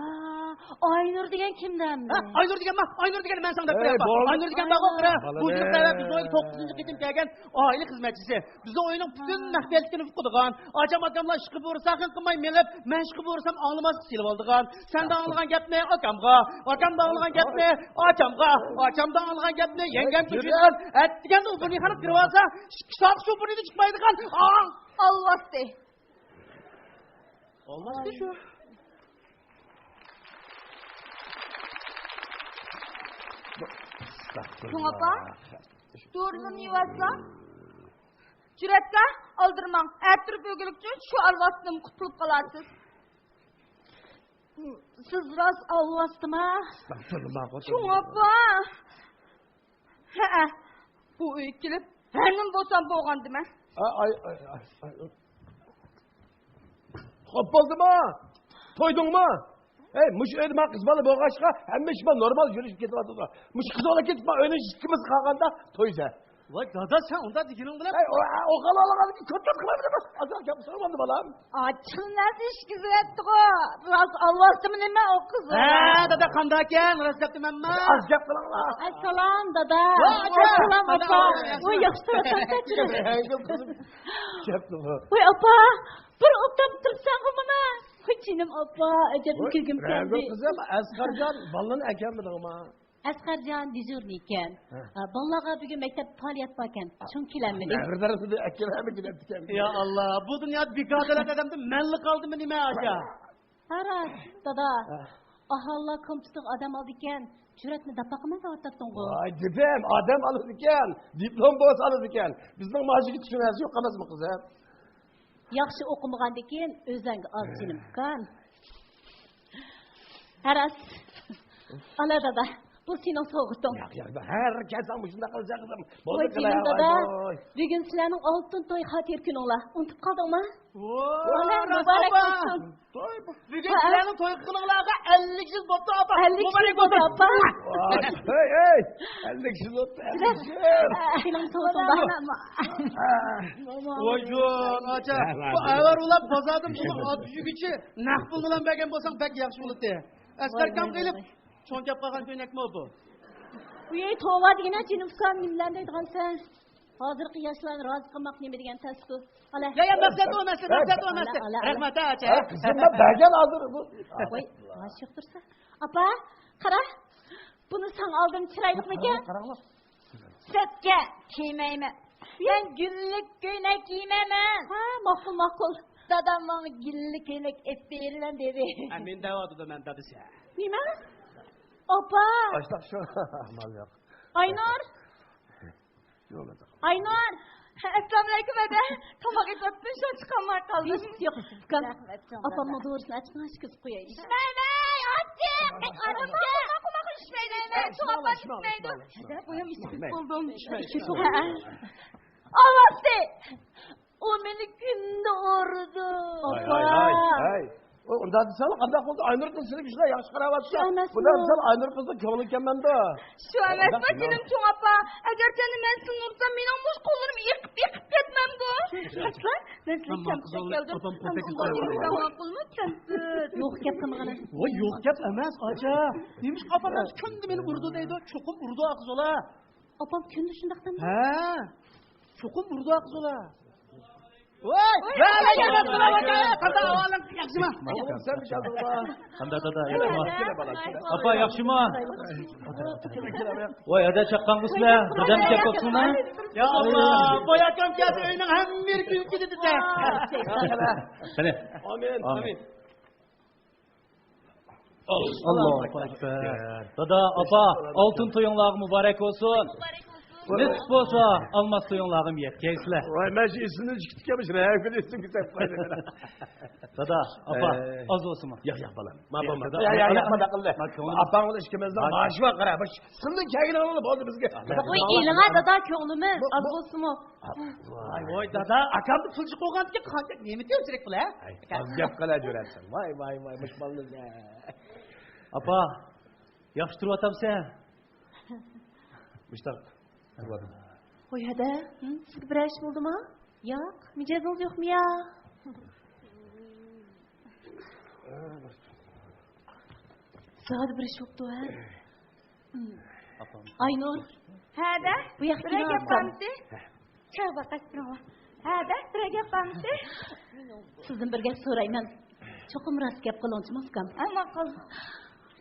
ئاينۇر دېگەن كىم ئەمدى؟ ھە، ئاينۇر دېگەن ما، ئاينۇر دېگەن مەن ساڭا دەپ ئەي، بېرەي، ئاپا. بولدى. ئاينۇر دېگەن بارغۇ، قارا. بالا بۇ يىل دە. بۇ يىل قەۋەت بىزنىڭ ئۆيگە توققۇزىنچى قېتىم كەلگەن ئائىلە خىزمەتچىسى. بىزنىڭ ئۆينىڭ پۈتۈن ھە. نەق مەيدانىنى ئۇقىدىغان. ئاچام ئاكاملار ئىشقا بۇيرۇسا خىڭ قىلماي مېڭىپ، مەن ئىشقا بۇيرۇسام ئاڭلىماسلىق سېلىپ ئالىدىغان. سەندە ئاڭلىغان گەپنى ئاكامغا، ئاكامدا ئاڭلىغان گەپنى ئاچامغا، ئاچامدا ئاڭلىغان گەپنى يەڭگەمگە يۈرىدىغان. ئەتىگەندە ئۇ بۇرنى خەلق كىرىۋالسا، ئىككى سائەت شۇ بۇرنىدىن چىقمايدىغان. ئاڭ. ئالۋاستى. ئالۋاستى شۇ. چوڭ ئاپا، دورىلىرىنى يېۋەتسىلا. جۈرئەتكە ئالدىرىماڭ. ئەتىرىپ ئۆگۈنلۈكچە شۇ ئالۋاستىدىن قۇتۇلۇپ قالارسىز. سىز راست ئالۋاستىما؟ ئەستەغپۇرۇللا، چوڭ ئاپا. ھەئە. بۇ ئۆيگە كېلىپ ھەر نېمە بولسام بولغان دېمە. ئاي، ئاي، ئاي، ئاي. خوپ بولدىمۇ؟ تويدۇڭمۇ؟ ھەي، مۇشۇ ئۆيدە مانا قىز بالا بولغاچقا، ھەممە ئىش مانا نورمال يۈرۈشۈپ كېتىۋاتىدۇ. مۇشۇ قىز بالا كېتىپ، مانا ئۆينىڭ ئىككىمىز قالغاندا تويدى. ۋاي دادا، سەن ئۇنداق دېگىنىڭ بىلەن. ھەي، ئۇ، ئۇ قالغانلىقىنى كۆتۈرۈپ قىلىۋېتىمەن. ئازراق گەپ قىلساڭ بولدى، بالام. ئاچچىقىم نەدە ئىشكىزىۋەتتىغۇ؟ راست ئالۋاستىمۇ نېمە ئۇ قىز؟ ھە، دادا، قانداقكەن؟ راست گەپتىمەنمۇ؟ ئاز گەپ قىلىڭلار. ئەسسالام، دادا. ۋە، ئەسسالام، ئاپا. ۋە، ياخشى تۇرۇۋاتامسەن؟ ۋاي، ئاپا، بىر ئوبدان تۇرساڭغۇ مانا. ۋاي، جېنىم ئاپا، ئەجەبمۇ كۈلگۈم كەلدى. قىزىم، ئەسقەرجان، بالىنى ئەكەلمىدىڭما؟ ئەسقەرجان دېژۇرنىي ئىكەن. ھە. ئا، بالىلارغا بۈگۈن مەكتەپتە پائالىيەت باركەن، شۇڭا كېلەلمىدى. نەۋرىلەرنى ئەكەلمىگىن دەپتىكەن. يا ئاللا، بۇ دۇنيادا بىكاردىلەر ئادەمدە مەنلا قالدىمۇ نېمە ئاكا؟ ھە راست، دادا. ھە. ئاھالىلەر كومپيۇتېرغا ئادەم ئالىدىكەن، جۈرئەتنى داپ باقىمەن دەۋاتاتتىڭغۇ. ۋاي دېدىم، ئادەم ئالىدىكەن، دىپلوم بولسا ئالىدىكەن. بىزنىڭ مانا شۇ چۈشىنىۋېلىش يوق ئەمەسمۇ قىزىم؟ ياخشى ئوقۇمىغاندىكىن ئۆزەڭگە ئال، جېنىم ئۇكام. ھە راست. ئالا دادا، بۇ سېنىڭ سوۋغىتىڭ. ياق، ياق، ھەر كەلسەڭ مۇشۇنداق قىلىسەن قىزىم. بولدى، ۋاي جېنىم دادا، بۈگۈن سىلەرنىڭ ئالتۇن توي خاتىرە كۈنۈڭلار. ئۇنتۇپ قالدىڭما؟ ۋاي، مۇبارەك بولسۇن. بۈگۈن سىلەرنىڭ توي قىلغىنىڭلارغا ئەللىك يىل بوپتۇ، ئاپا. ئەللىك يىل بوپتۇ، ئاپا. ۋاي، ھەي، ھەي، ئەللىك يىل بوپتۇ، ئەللىك يىل. سىلەر، ئە، سېنىڭ سوۋغىتىڭ. ۋاي جان، ئاچا، بۇ ئەۋەر ئۇلاپ بازاردىن بۇنى ئاتۇشىغىچە نەق پۇل بىلەن بەرگەن بولساڭ بەك ياخشى بولاتتى. ئەسقەركەمگە ئېلىپ، چوڭ كەپ قالغان كۆينەكمۇ بۇ؟ ئۇي، توۋا دېگىنە، جېنىم ئۇكام، نېمىلەرنى دەيدىغانسەن؟ ھازىرقى ياشلارنى رازى قىلماق نېمە دېگەن تەسكۇ؟ ئالا. يا، يا، مەقسەت ئۇ، مەقسەت، مەقسەت ئۇ، مەقسەت. ئالا، ئالا، ئالا. رەھمەت، ئاچا. ھە، قىزىم، مەن بەرگەن ھازىر بۇ. ۋاي، ماش يوق تۇرسا. ئاپا، قارا. بۇنى ساڭا ئالدىم، چىرايلىقمىكەن؟ قاراڭلار. سەتكە كىيمەيمەن. مەن گۈللۈك كۆينەك كىيمەيمەن. ھە، ماقۇل، ماقۇل. دادام ماڭا گۈللۈك كۆينەك ئېلىپ بېرىلەن دېدى. ھە، مېنى دەۋاتىدۇ، مەن دادىسى. نېمە؟ ئاپا! ئاشتاق شۇ. ئامال يوق. ئاينۇر! يولىدا. ئاينۇر! ئەسسالامۇئەلەيكۇم، ھەدە. تاماق ئېتىۋاتىمەن، شۇڭا چىقالماي قالدىم. ھېچ يوق، ئۇكام. رەھمەت، چوڭ ئاپامنىڭ دادام. دورىسىنى ئاچقىن ئىچكۈزۈپ قوياي. ئىچمەيمەن، ئاچچىق! ئاچچىق! ماقۇل، ماقۇل، ئىچمەيمەن. چوڭ ئاپام ئىچمەيدۇ. ھەدە، بولدۇم، ئىچكۈزۈپ بولدۇم. ئاۋاستى! ئۇ مېنى كۈندە ئۇرىدۇ. ھاي، ھاي، ھاي، ھاي. ئۇنداق دېسەڭ قانداق بولدى؟ ئاينۇر قىز سېنىڭ ئىشىڭ ياخشى قاراۋاتىدۇ. شۇ ئەمەسمۇ؟ بۇنداق دېسەڭ ئاينۇر قىزنىڭ كۆڭلى كەلمەمدۇ؟ شۇ ئەمەسمۇ، جېنىم چوڭ ئاپا؟ ئەگەر سەن مەن سېنى ئۇرسام، مېنىڭ مۇشۇ قوللىرىم ئېقىپ، ئېقىپ كەتمەمدۇ؟ مەسىلەن، مەن سېنى كەمسىتىپ كەلدىم. ئەمما ئۇنداق قىلساڭ ماقۇلمۇ، كەمسىت؟ يوق گەپ قىلمىغىنە. ۋاي، يوق گەپ ئەمەس، ئاچا. نېمىشقا ئاپام كۈندە مېنى ئۇرىدۇ دەيدۇ؟ چوقۇم ئۇرىدۇ ئاقىزولا. ئاپام كۈندە شۇنداق دەمدۇ؟ ھە، چوقۇم ئۇرىدۇ ئاقىزولا. ۋاي، ۋەئەلەيكۇم ئەسسالام، ئاكا. قانداق ئەھۋالىڭ؟ ياخشىما؟ سەن ياخشىما؟ قانداق دادا، ياخشىما؟ ئاپا، ياخشىما؟ ۋاي، ھەدە چاققانغۇسىلەر، دادام كەپ قاپسىلەر. يا ئاللا، باي ئاكام كەلسە ئۆينىڭ ھەممە يېرى كۆيۈپ كېتىدۇ. قېنى. ئامىن، ئامىن. ئاللاھۇ ئەكبەر. دادا، ئاپا، ئالتۇن تويۇڭلارغا مۇبارەك بولسۇن. نېسىپ بولسا، ئالماس تويۇڭلارغىمۇ يەتكەيسىلەر. ۋاي، مەن شۇ ئېسىمدىن چىقىپ كەتكەن، مۇشۇ رەھەتكە ئېسىمگە سەپ قويدۇم. دادا، ئاپا، ئاز بولسىمۇ؟ ياق، ياق، بالام. ما بولماس. ياق، ياق، ياق، ما قىلدى. ئاپاڭ بىلەن ئىككىمىزنىڭ مائاشى بار، قارا. بۇ سىزنىڭ كەلگىنىڭلار بولدى بىزگە. قوي، ئېلىڭە، دادا، كۆڭلىمىز ئاز بولسىمۇ. ۋاي، ۋاي، دادا، ئاكامنى پۇلچى قويغاندىكىن قانچە نېمە تېرىپ بولە؟ ئاز گەپ قىلە جۈرەتسەن. ۋاي، ۋاي، ۋاي، مۇشۇ بالىنى. ئاپا، ياخشى تۇرۇۋاتامسەن؟ مۇشتاق تۇرۇۋاتىمەن. ۋاي، ھەدە، سىزگە بىرەر ئىش بولدىمۇ؟ ياق، مىجەزىڭىز يوقمۇ يا؟ سىزگە بىر ئىش بوپتۇ، ھە؟ ئاينۇر. ھەدە؟ بۇ ياققا كېلىڭ، ئاكام. چاي باقاس بىرىڭلار. ھەدە؟ بىر گەپ بارمىسى؟ سىزدىن بىر گەپ سورايمەن. چوقۇم راست گەپ قىلىڭچىمۇ، ئۇكام. ھە، ماقۇل.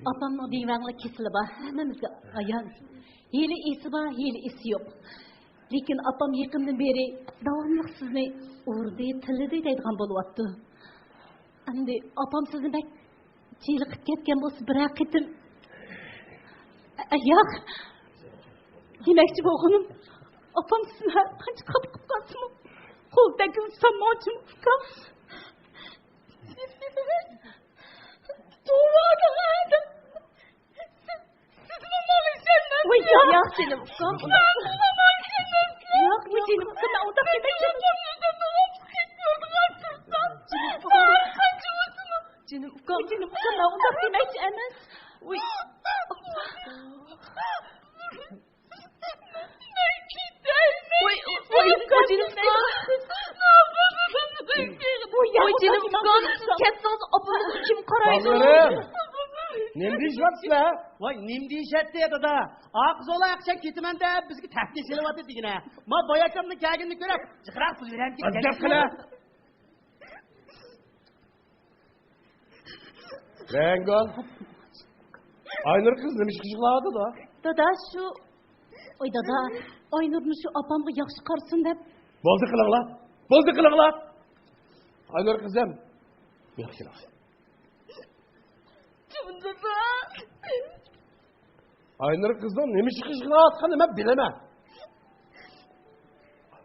ئاپامنىڭ دىۋەڭلىك كېسىلى بار. ھەممىمىزگە ئايان. ھېلى ئېسى بار، ھېلى ئېسى يوق. لېكىن ئاپام يېقىندىن بېرى داۋاملىق سىزنى ئۇردى، تىللىدى دەيدىغان بولۇۋاپتۇ. ئەمدى ئاپام سىزنى بەك چېلىقىپ كەتكەن بولسا، بىرەر قېتىم، ئە، ياق. دېمەكچى بولغىنىم، ئاپام سىزنى ھەر قانچە خاپا قىلىپ قالسىمۇ، قول تەگكۈزۈپ سالماڭچىمۇ، ئۇكام. توۋا، توۋا. سىزمۇ ماڭا ئىشەنمەمسىز؟ ۋاي، ياق، ياق، جېنىم ئۇكام. ياق، ياق، جېنىم ئۇكام، مەن ئۇنداق دېمەيمەن. جېنىم ئۇكام. جېنىم ئۇكام. جېنىم ئۇكام، مەن ئۇنداق دېمەكچى ئەمەس. ۋاي. ۋاي، ۋاي، جېنىم ئۇكام. ۋاي، جېنىم ئۇكام، كەتسىڭىز ئاپىڭىزغا كىم قارايدۇ؟ بالىلىرىم، نېمە دېيىشىۋاتىسىلەر؟ ۋاي، نېمە دېيىشەتتى، دادا؟ ئاقىزولا ئاخشام كېتىمەن دەپ بىزگە تەھدىت سېلىۋاتىدۇ دېگىنە. ما باياكامنىڭ كەلگىنىنى كۆرۈپ، جىقراق سۈزۈۋېرەمكىن. گەپ قىلە. رەڭگۈل. ئاينۇر قىز نېمە ئىش قىلىشقا دادا؟ دادا، شۇ، ئوي، دادا، ئاينۇرنى شۇ ئاپامغا ياخشى قارىسۇن دەپ. بولدى قىلىڭلار. بولدى قىلىڭلار. ئاينۇر قىزىم. ياخشى. ئاينۇر قىزنىڭ نېمە ئىش قىلىشقا قىلىۋاتقانلىقىنى مەن بىلىمەن.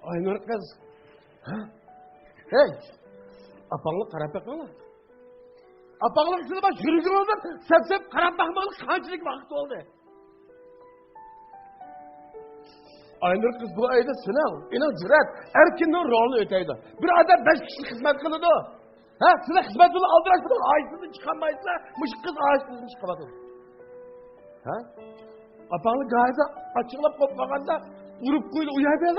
ئاينۇر قىز. ھە؟ ھەي! ئاپاڭغا قاراپ بېقىڭلار. ئاپاڭنىڭ ئۈستىدە باش يۈرىكىڭىزدىن سەپسەپ قاراپ باقمىغىلى قانچىلىك ۋاقىت بولدى؟ ئاينۇر قىز بۇ ئۆيدە سېنىڭ، ئېنىڭ جۈرئەت، ئەركىننىڭ رولىنى ئۆتەيدۇ. بىر ئادەم بەش كىشىگە خىزمەت قىلىدۇ. ھە؟ سىلەر خىزمەت بىلەن ئالدىراش بولۇپ، ئائىلىسىدىن چىقالمايسىلەر. مۇشۇ قىز ئائىلىسىدىن چىقىۋاتىدۇ. ھە؟ ئاپاڭنى گاھىدا ئاچچىقلاپ قوپمىغاندا ئۇرۇپ قويدى، ئۇ يەردە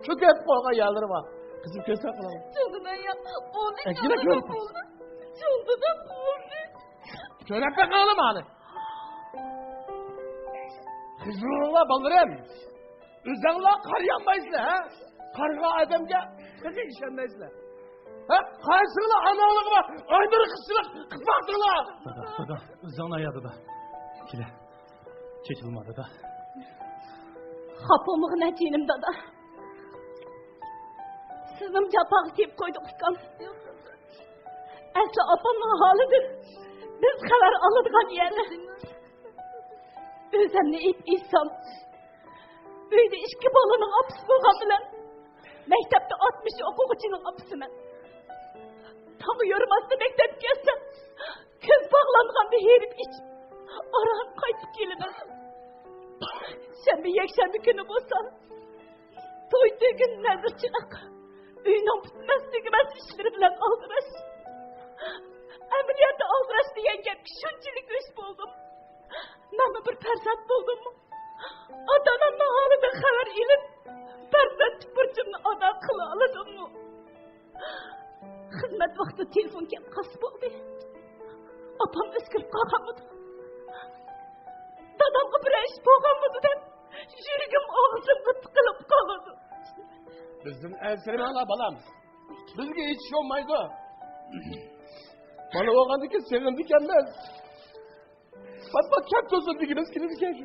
چۆكۈپ قالغان يەرلىرى بار. قىزىم، كۆرسەڭ قىلاڭ. چولدىدان يا، ئۇنى ئەكىنە چولدىدان كۆر. قوغدى. چولدىدان قوغدى. سۆيلەپ بېقىڭلار ماڭا. خىجىللىنىڭلار بالىلىرىم. ئۆزەڭلار قارىيالمايسىلەر، ھە؟ قارىغان ئادەمگە تېخى ئىشەنمەيسىلەر. ھە؟ قايسىڭلار ئاناڭلىقى بار، ئايدۇر قىزچىلىق قىلىپ باقتىڭلار. دادا، دادا، ئۆزۈڭنى ئايا دادا. كېلە. چېچىلما دادا. خاپا بولمىغىن جېنىم دادا. سىزنىمۇ جاپاغا تېگىپ قويدۇق ئۇكام. ئەسلى ئاپامنىڭ ھالىدىن بىز خەۋەر ئالىدىغان يەردە. ئۆزۈمنى ئېيىپ ئېيتسام، ئۆيدە ئىككى بالىنىڭ ئاپىسى بولغان بىلەن، مەكتەپتە ئاتمىش ئوقۇغۇچىنىڭ ئاپىسىمەن. تاڭ يورۇماستا مەكتەپكە كەلسەم، كۆز باغلانغاندا ھېرىپ ئىچىپ، ئاران قايتىپ كېلىمەن. شەنبە، يەكشەنبە كۈنى بولسا، توي، تۆگۈن، نەزىرچىلىك، ئۆينىڭ پۈتمەس تۈگىمەس ئىشلىرى بىلەن ئالدىراش. ئەمەلىيەتتە ئالدىراش دېگەن گەپكە شۇنچىلىك ئۆچ بولدۇم. مەنمۇ بىر پەرزەنت بولدۇممۇ؟ ئاتا-ئانامنىڭ ھالىدىن خەۋەر ئېلىپ، پەرزەنتلىك بۇرچۇمنى ئادا قىلالىدىممۇ؟ خىزمەت ۋاقتىدا تېلېفون كەپ قالسا بولدى. ئاپام ئۆزگىرىپ قالغانمىدۇ؟ دادامغا بىرەر ئىش بولغانمىدۇ دەپ، يۈرىكىم ئاغزىمغا تىقىلىپ قالىدۇ. بىزدىن ئەنسىرىمەڭلار، بالام. بىزگە ھېچ ئىش بولمايدۇ. بالا بولغاندىكىن سېغىنىدىكەنمىز. پات-پات كەپ تۇرسۇن دېگىمىز كېلىدىكەن.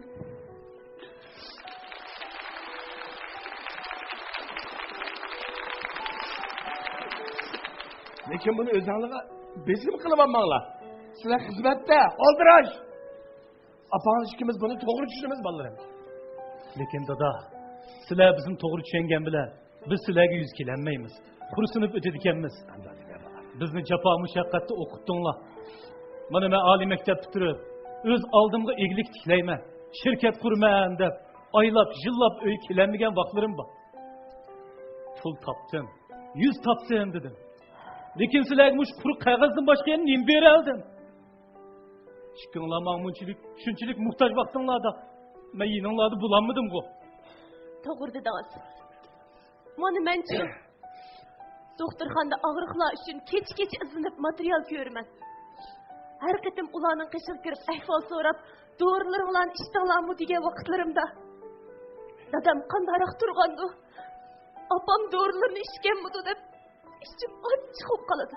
لېكىن بۇنى ئۆزۈڭلارغا بېسىم قىلىۋالماڭلار. سىلەر خىزمەتتە، ئالدىراش. ئاپاڭىز ئىككىمىز بۇنى توغرا چۈشىنىمىز، بالىلىرىم. لېكىن دادا، سىلەر بىزنى توغرا چۈشەنگەن بىلەن، بىز سىلەرگە يۈز كېلەلمەيمىز. خورسىنىپ ئۆتىدىكەنمىز. بىزنى جاپا مۇشەققەتتە ئوقۇتتۇڭلار. مانا مەن ئالىي مەكتەپ پۈتتۈرۈپ، ئۆز ئالدىمغا ئىگىلىك تىكلەيمەن، شىركەت قۇرىمەن دەپ، ئايلاپ، يىللاپ ئۆيگە كېلەلمىگەن ۋاقىتلىرىم بار. پۇل تاپتىم، يۈز تاپتىم دېدىم. لېكىن سىلەرگە مۇشۇ قۇرۇق قەغەزدىن باشقا يەنە نېمە بېرەلىدىم؟ ئىككىڭلار ماڭا مۇنچىلىك، شۇنچىلىك موھتاج ۋاقتىڭلاردا مەن يېنىڭلاردا بولالمىدىمغۇ؟ توغرا دېدىڭىز. مانا مەنچۇ، دوختۇرخانىدا ئاغرىقلار ئۈچۈن كېچە-كېچە ئىزدىنىپ ماتېرىيال كۆرىمەن. ھەر قېتىم ئۇلارنىڭ قېشىغا كىرىپ ئەھۋال سوراپ، دورىلىرىڭلارنى ئىچتىڭلارمۇ دېگەن ۋاقىتلىرىمدا، دادام قانداقراق تۇرغاندۇ؟ ئاپام دورىلىرىنى ئىچكەنمىدۇ دەپ ئىچىم ئاچچىق بولۇپ قالىدۇ.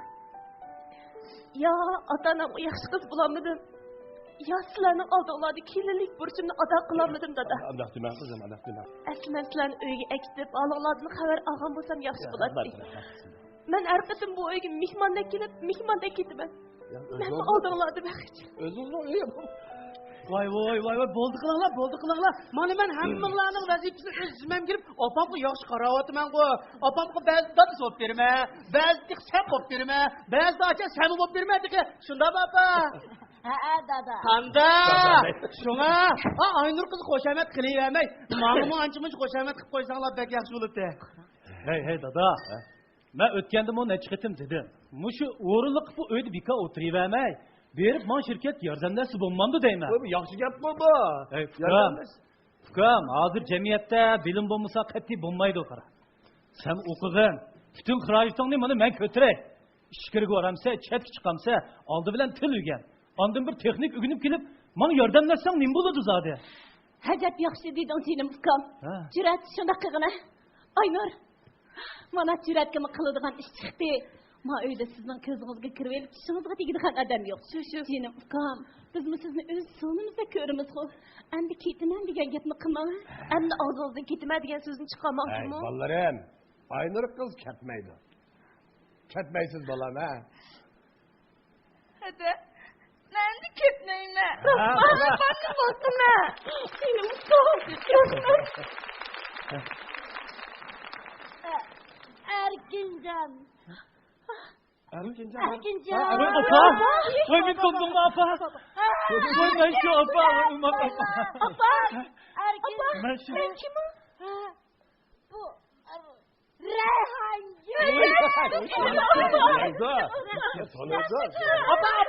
يا ئاتا-ئانامغا ياخشى قىز بولالمىدىم، يا سىلەرنىڭ ئالدىڭلاردا كېلىنلىك بۇرچۇمنى ئادا قىلالمىدىم، دادا. ئانداق دېمەڭ، قىزىم، ئانداق دېمەڭ. ئەسلى مەن سىلەرنى ئۆيگە ئەكېتىپ، ھالىڭلاردىن خەۋەر ئالغان بولسام ياخشى بولاتتى. مەن ھەر قېتىم بۇ ئۆيگە مېھماندەك كېلىپ، مېھماندەك كېتىمەن. مەنمۇ ئالدىڭلاردا بەخت. ئۆزىڭىزنىڭ ئۆيى بۇ. ۋاي، ۋاي، ۋاي، ۋاي، بولدى قىلىڭلار، بولدى قىلىڭلار. مانا مەن ھەممىڭلارنىڭ ۋەزىپىسىنى ئۆز زىممەمگە ئېلىپ، ئاپامغا ياخشى قاراۋاتىمەنغۇ. ئاپامغا بەزىدە دادىسى بولۇپ بېرىمەن، بەزىدە تېخى سەن بولۇپ بېرىمەن، بەزىدە ئاچا سەنمۇ بولۇپ بېرىمەن تېخى. شۇنداقمۇ، ئاپا؟ ھەئە، دادا. قانداق؟ شۇڭا، ئا، ئاينۇر قىز خۇشامەت قىلىۋەرمەي، ماڭىمۇ ئانچە-مۇنچە خۇشامەت قىلىپ قويساڭلار بەك ياخشى بولاتتى. ھەي، ھەي، دادا. مەن ئۆتكەندىمۇ نەچچە قېتىم دېدىم. مۇشۇ ئورۇنلۇق قىلىپ بۇ ئۆيدە بىكار ئولتۇرۇۋەرمەي، بېرىپ ماڭا شىركەت ياردەملەشسە بولمامدۇ دەيمەن. بۇ ياخشى گەپمۇ بۇ؟ ئەي، ئۇكام، ياردەملەش. ئۇكام، ھازىر جەمئىيەتتە بىلىم بولمىسا قەتئىي بولمايدۇ، قارا. سەن ئوقۇغىن، پۈتۈن خىراجىتىڭنى مانا مەن كۆتۈرەي. ئىچكىرىگە بارامسەن، چەتكە چىقامسەن، ئالدى بىلەن تىل ئۆگەن. ئاندىن بىر تېخنىك ئۆگىنىپ كېلىپ، ماڭا ياردەملەشسەڭ نېمە بولىدۇ زادى؟ ئەجەب ياخشى دېدىڭ، جېنىم ئۇكام. ھە. جۈرئەت، شۇنداق قىلغىنە. ئاينۇر، مانا جۈرئەتكىمۇ قىلىدىغان ئىش چىقتى. ما ئۆيدە سىزنىڭ كۆزىڭىزگە كىرىۋېلىپ، چىشىڭىزغا تېگىدىغان ئادەم يوق. شۇ، شۇ. جېنىم ئۇكام، بىزمۇ سىزنى ئۆز سورۇنىمىزدەك كۆرىمىزغۇ. ئەمدى كېتىمەن دېگەن گەپنى قىلماڭ. ئەمدى ئاغزىڭىزدىن كېتىمەن دېگەن سۆزنى چىقارماڭ، ھەي، جۇمۇ. بالىلىرىم، ئاينۇر قىز كەتمەيدۇ. كەتمەيسىز، بالام، ھە؟ ھەدە، مەن ئەمدى كەتمەيمەن. ھە؟ مانا بارنى بولسىمەن. جېنىم ئۇكام، رەھمەت. ئەركىنجان. ئەركىنجان. ئەركىنجان. ھە، ۋاي، ئاپا. ۋاي، مېنى تونۇدۇڭمۇ، ئاپا؟ ۋاي، مەن شۇ، ئاپا. ۋاي، ئۇمار، ئاپا. ئاپا. ئەركىن. مەن شۇ. مەن كىم ئۇ؟ ھە. بۇ، رەيھانگۈل. ئاپا،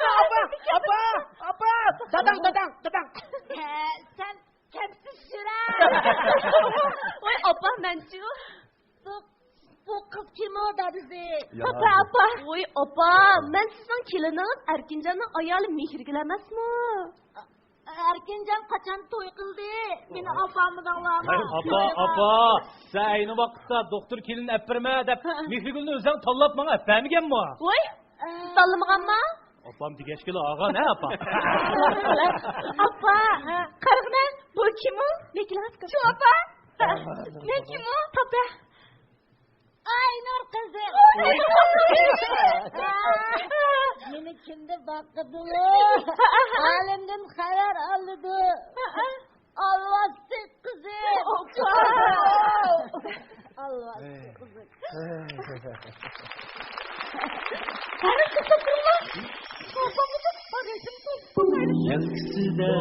ئاپا، ئاپا، ئاپا، ئاپا. داداڭ، داداڭ، داداڭ. ھە، سەن كەمسىز شىرە. ۋاي، ئاپا، مەنچۇ. بۇ، بۇ قىز كىم ئۇ، دادىسى؟ يا. ئاپا، ئاپا. ۋوي، ئاپا، مەن سىزنىڭ كېلىنىڭىز ئەركىنجاننىڭ ئايالى مېھرىگۈل ئەمەسمۇ؟ ئەركىنجان قاچان توي قىلدى؟ مېنى ئاپارمىدىڭلارمۇ؟ ئاپا، ئاپا، سەن ئەينى ۋاقىتتا دوختۇر كېلىن ئەپبەرمە دەپ، مېھرىگۈلنى ئۆزۈڭ تاللاپ ماڭا ئەپبەرمىگەنمۇ؟ ۋوي، تاللىمىغانما؟ ئاپام دېگەچكىلا ئالغان ھە، ئاپا؟ ئاپا، قارىغىنا، بۇ كىم ئۇ؟ شۇ ئاپا. مەن كىم ئۇ؟ پاپا. ئاينۇر قىزىم. مېنى كۈندە باقىدۇ. ئالەمدىن خەۋەر ئالىدۇ. ئالۋاستى قىزىم. ئالۋاستى قىزىم. يەلكىسىدە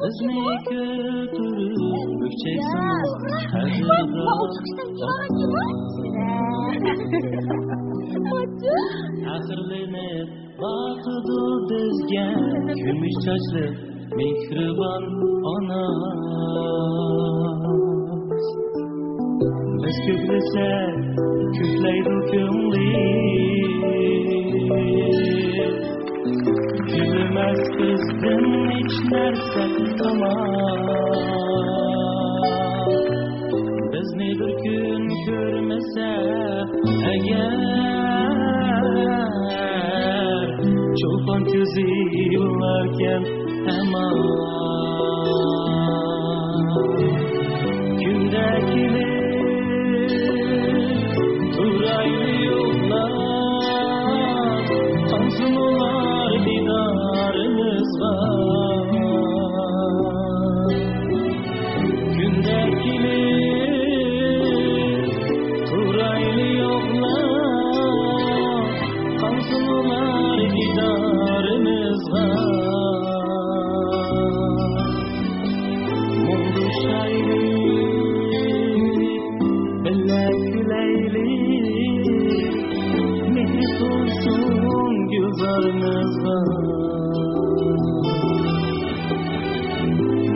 بىزنى كۆتۈرۈپ، ئۆكچەيسىڭىز قەدىردان. پەخىرلىنىپ باقىدۇ بىزگە كۈمۈش چاچلىق مېھرىبان ئانا. بىز كۆكلىسەك، كۆكلەيدۇ كۆڭلى. كۈلمەس بىزدىن ھېچ نەرسە تامان. بىزنى بىر كۈن كۆرمىسە ئەگەر، چولپان كۆزى يىغلاركەن ئەمما. كۈندە كېلىپ تۇرايلى يوقلاپ، قانسۇن ئۇلار دىدارىمىزغا. كۈندە كېلىپ تۇرايلى يوقلاپ، قانسۇن ئۇلار دىدارىمىزغا. مۇڭدىشايلى، بىللە كۈلەيلى، مېھرى تولسۇن گۈلزارىمىزغا.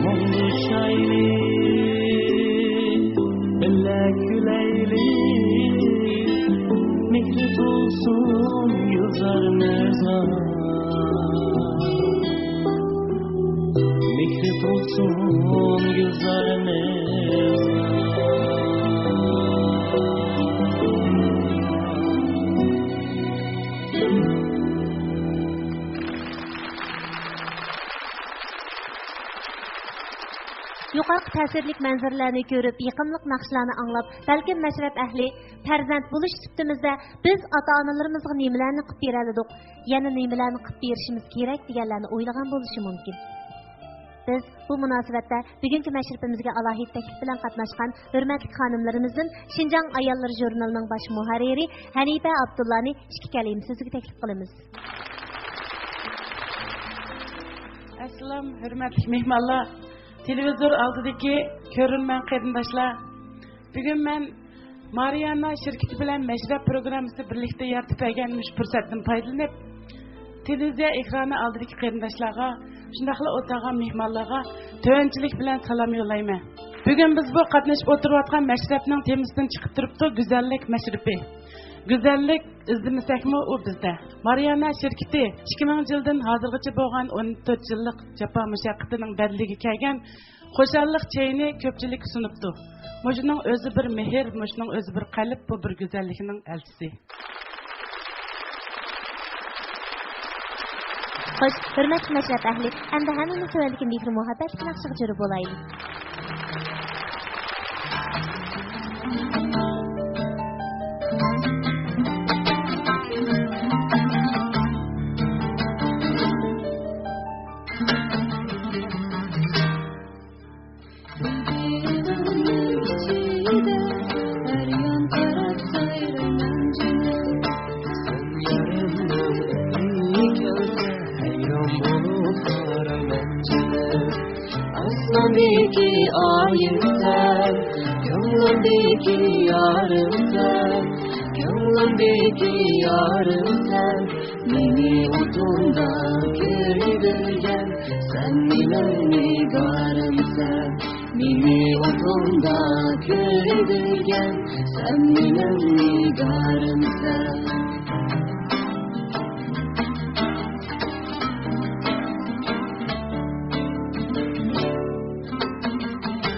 مۇڭدىشايلى، بىللە كۈلەيلى، مېھرى تولسۇن گۈلزارىمىزغا. مېھرى تولسۇن گۈلزارىمىزغا. يۇقىرىقى تەسىرلىك مەنزىرىلەرنى كۆرۈپ، يېقىملىق ناخشىلارنى ئاڭلاپ، بەلكىم مەشرەپ ئەھلى، پەرزەنت بولۇش سۈپىتىمىزدە بىز ئاتا-ئانىلىرىمىزغا نېمىلەرنى قىلىپ بېرەلىدۇق، يەنە نېمىلەرنى قىلىپ بېرىشىمىز كېرەك دېگەنلەرنى ئويلىغان بولۇشى مۇمكىن. بىز بۇ مۇناسىۋەتتە بۈگۈنكى مەشرىپىمىزگە ئالاھىدە تەكلىپ بىلەن قاتناشقان ھۆرمەتلىك خانىملىرىمىزدىن شىنجاڭ ئاياللىرى ژۇرنىلىنىڭ باش مۇھەررىرى ھەنىپە ئابدۇللانى ئىككى كەلىمە سۆزگە تەكلىپ قىلىمىز. ئەسسالام، ھۆرمەتلىك مېھمانلار، تېلېۋىزور ئالدىدىكى كۆرۈرمەن قېرىنداشلار. بۈگۈن مەن مارىيانا شىركىتى بىلەن مەشرەپ پروگراممىسى بىرلىكتە يارىتىپ بەرگەن مۇشۇ پۇرسەتتىن پايدىلىنىپ، تېلېۋىزىيە ئېكرانى ئالدىدىكى قېرىنداشلارغا، شۇنداقلا ئولتۇرغان مېھمانلارغا تۆۋەنچىلىك بىلەن سالام يوللايمەن. بۈگۈن بىز بۇ قاتنىشىپ ئولتۇرۇۋاتقان مەشرەپنىڭ تېمىسىدىن چىقىپ تۇرۇپتۇ، گۈزەللىك مەشرىپى. گۈزەللىك ئىزدىمىسەكمۇ ئۇ بىزدە. مارىيانا شىركىتى ئىككى مىڭىنچى يىلدىن ھازىرغىچە بولغان ئون تۆت يىللىق جاپا مۇشەققىتىنىڭ بەدىلىگە كەلگەن خۇشاللىق چېيىنى كۆپچىلىككە سۇنۇپتۇ. مۇشۇنىڭ ئۆزى بىر مېھىر، مۇشۇنىڭ ئۆزى بىر قەلب، بۇ بىر گۈزەللىكنىڭ ئەلچىسى. خوش، ھۆرمەتلىك مەشرەپ ئەھلى، ئەمدى ھەممىمىز تۆۋەندىكى مېھرى مۇھەببەتلىك ناخشىغا جۆر بولايلى. ئاسماندىكى ئايىم سەن، كۆڭلۈمدىكى يارىم سەن، كۆڭلۈمدىكى يارىم سەن، مېنى ئوتۇمدا كۆيدۈرگەن، سەن مېنىڭ نىگارىمسەن. مېنى ئوتۇمدا كۆيدۈرگەن، سەن مېنىڭ نىگارىمسەن.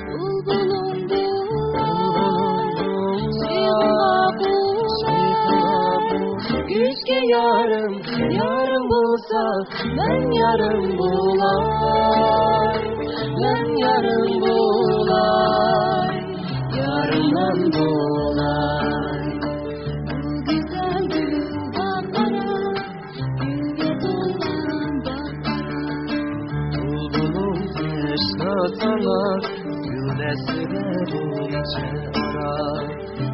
بۇلبۇلۇم بولار، شېخىما قوشۇلار، كۈچكە يارىم، يارىم بولسا، مەن يارىم بولاي، مەن يارىم بولاي، يارىم مەن بولاي. بۇ گۈزەل گۈل باغ قارا، گۈلگە تولغان باغ قارا. بۇلبۇلۇم تەشنا ساڭا، گۈل دەستىدە غۇنچە ئارا.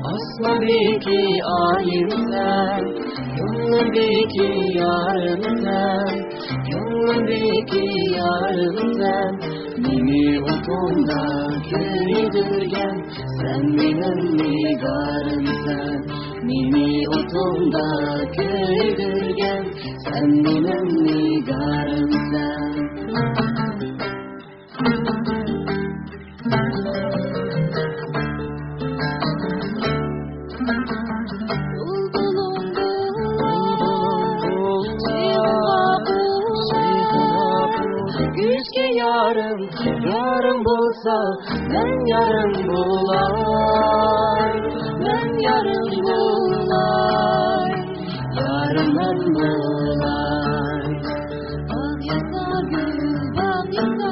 ئاسماندىكى ئايىمسەن، كۆڭلۈمدىكى يارىمسەن، كۆڭلۈم كۆڭلۈمدىكى يارىمسەن، مېنى ئوتۇڭدا كۆيدۈرگەن، سەن مېنىڭ نىگارىمسەن، مېنى ئوتۇڭدا كۆيدۈرگەن، سەن مېنىڭ نىگارىمسەن. كۈچكە يارىم، يارىم بولسا، مەن يارىم بولاي، مەن يارىم بولاي، يارىم مەن بولاي. باغ ياسا، گۈل باغ ياسا،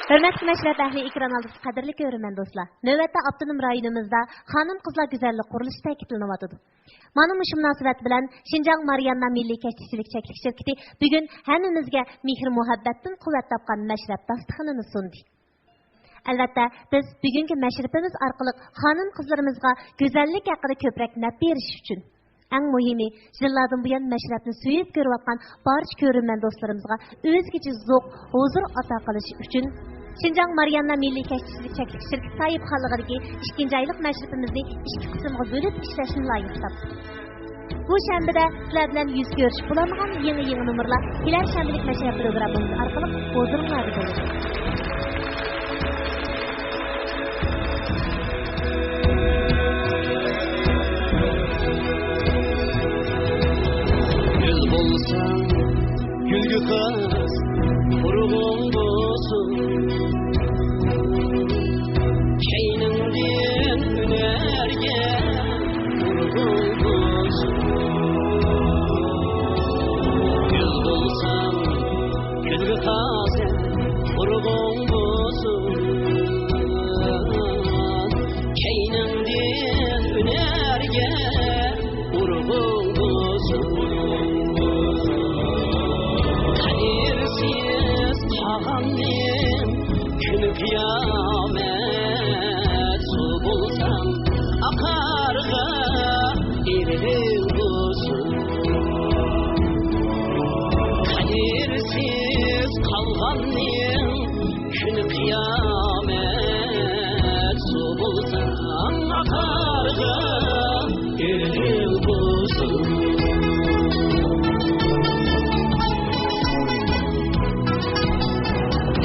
ھۆرمەتلىك مەشرەپ ئەھلى، ئېكران ئالدىدىكى قەدىرلىك كۆرۈرمەن دوستلار، نۆۋەتتە ئاپتونوم رايونىمىزدا خانىم-قىزلار گۈزەللىك قۇرۇلۇشى تەكىتلىنىۋاتىدۇ. مانا مۇشۇ مۇناسىۋەت بىلەن شىنجاڭ مارىياننا مىللىي كەشتىچىلىك چەكلىك شىركىتى بۈگۈن ھەممىمىزگە مېھىر-مۇھەببەتتىن قۇۋۋەت تاپقان مەشرەپ داستىخىنىنى سۇندى. ئەلۋەتتە، بىز بۈگۈنكى مەشرىپىمىز ئارقىلىق خانىم-قىزلىرىمىزغا گۈزەللىك ھەققىدە كۆپرەك نەپ بېرىش ئۈچۈن، ئەڭ مۇھىمى، يىللاردىن بۇيان مەشرەپنى سۆيۈپ كۆرۈۋاتقان بارچە كۆرۈرمەن دوستلىرىمىزغا ئۆزگىچە زوق، ھۇزۇر ئاتا قىلىش ئۈچۈن، شىنجاڭ مارىياننا مىللىي كەشتىچىلىك چەكلىك شىركىتى ساھىبخانلىقىدىكى ئىككىنچى ئايلىق مەشرىپىمىزنى ئىككى قىسىمغا بۆلۈپ ئىشلەشنى لايىق تاپتۇق. بۇ شەنبىدە سىلەر بىلەن يۈز كۆرۈشۈپ بولالمىغان يېڭى، يېڭى نومۇرلار كېلەر شەنبىلىك مەشرەپ پروگراممىمىز ئارقىلىق ھۇزۇرۇڭلاردا بولىدۇ. گۈل بولساڭ، گۈلگە خاس ئۇرغۇڭ بولسۇن. كەينىڭدىن ھۈنەرگە ئۇرغۇڭ بولسۇن. گۈل بولساڭ، گۈلگە خاس ئۇرغۇڭ بولسۇن. كەينىڭدىن ھۈنەرگە ئۇرغۇڭ بولسۇن. قەدىرسىز قالغاننىڭ كۈنى قىيامەت، سۇ بولساڭ ئاقارغا ئېرىڭ بولسۇن. قەدىرسىز قالغاننىڭ كۈنى قىيامەت، سۇ بولساڭ ئاقارغا ئېرىڭ بولسۇن.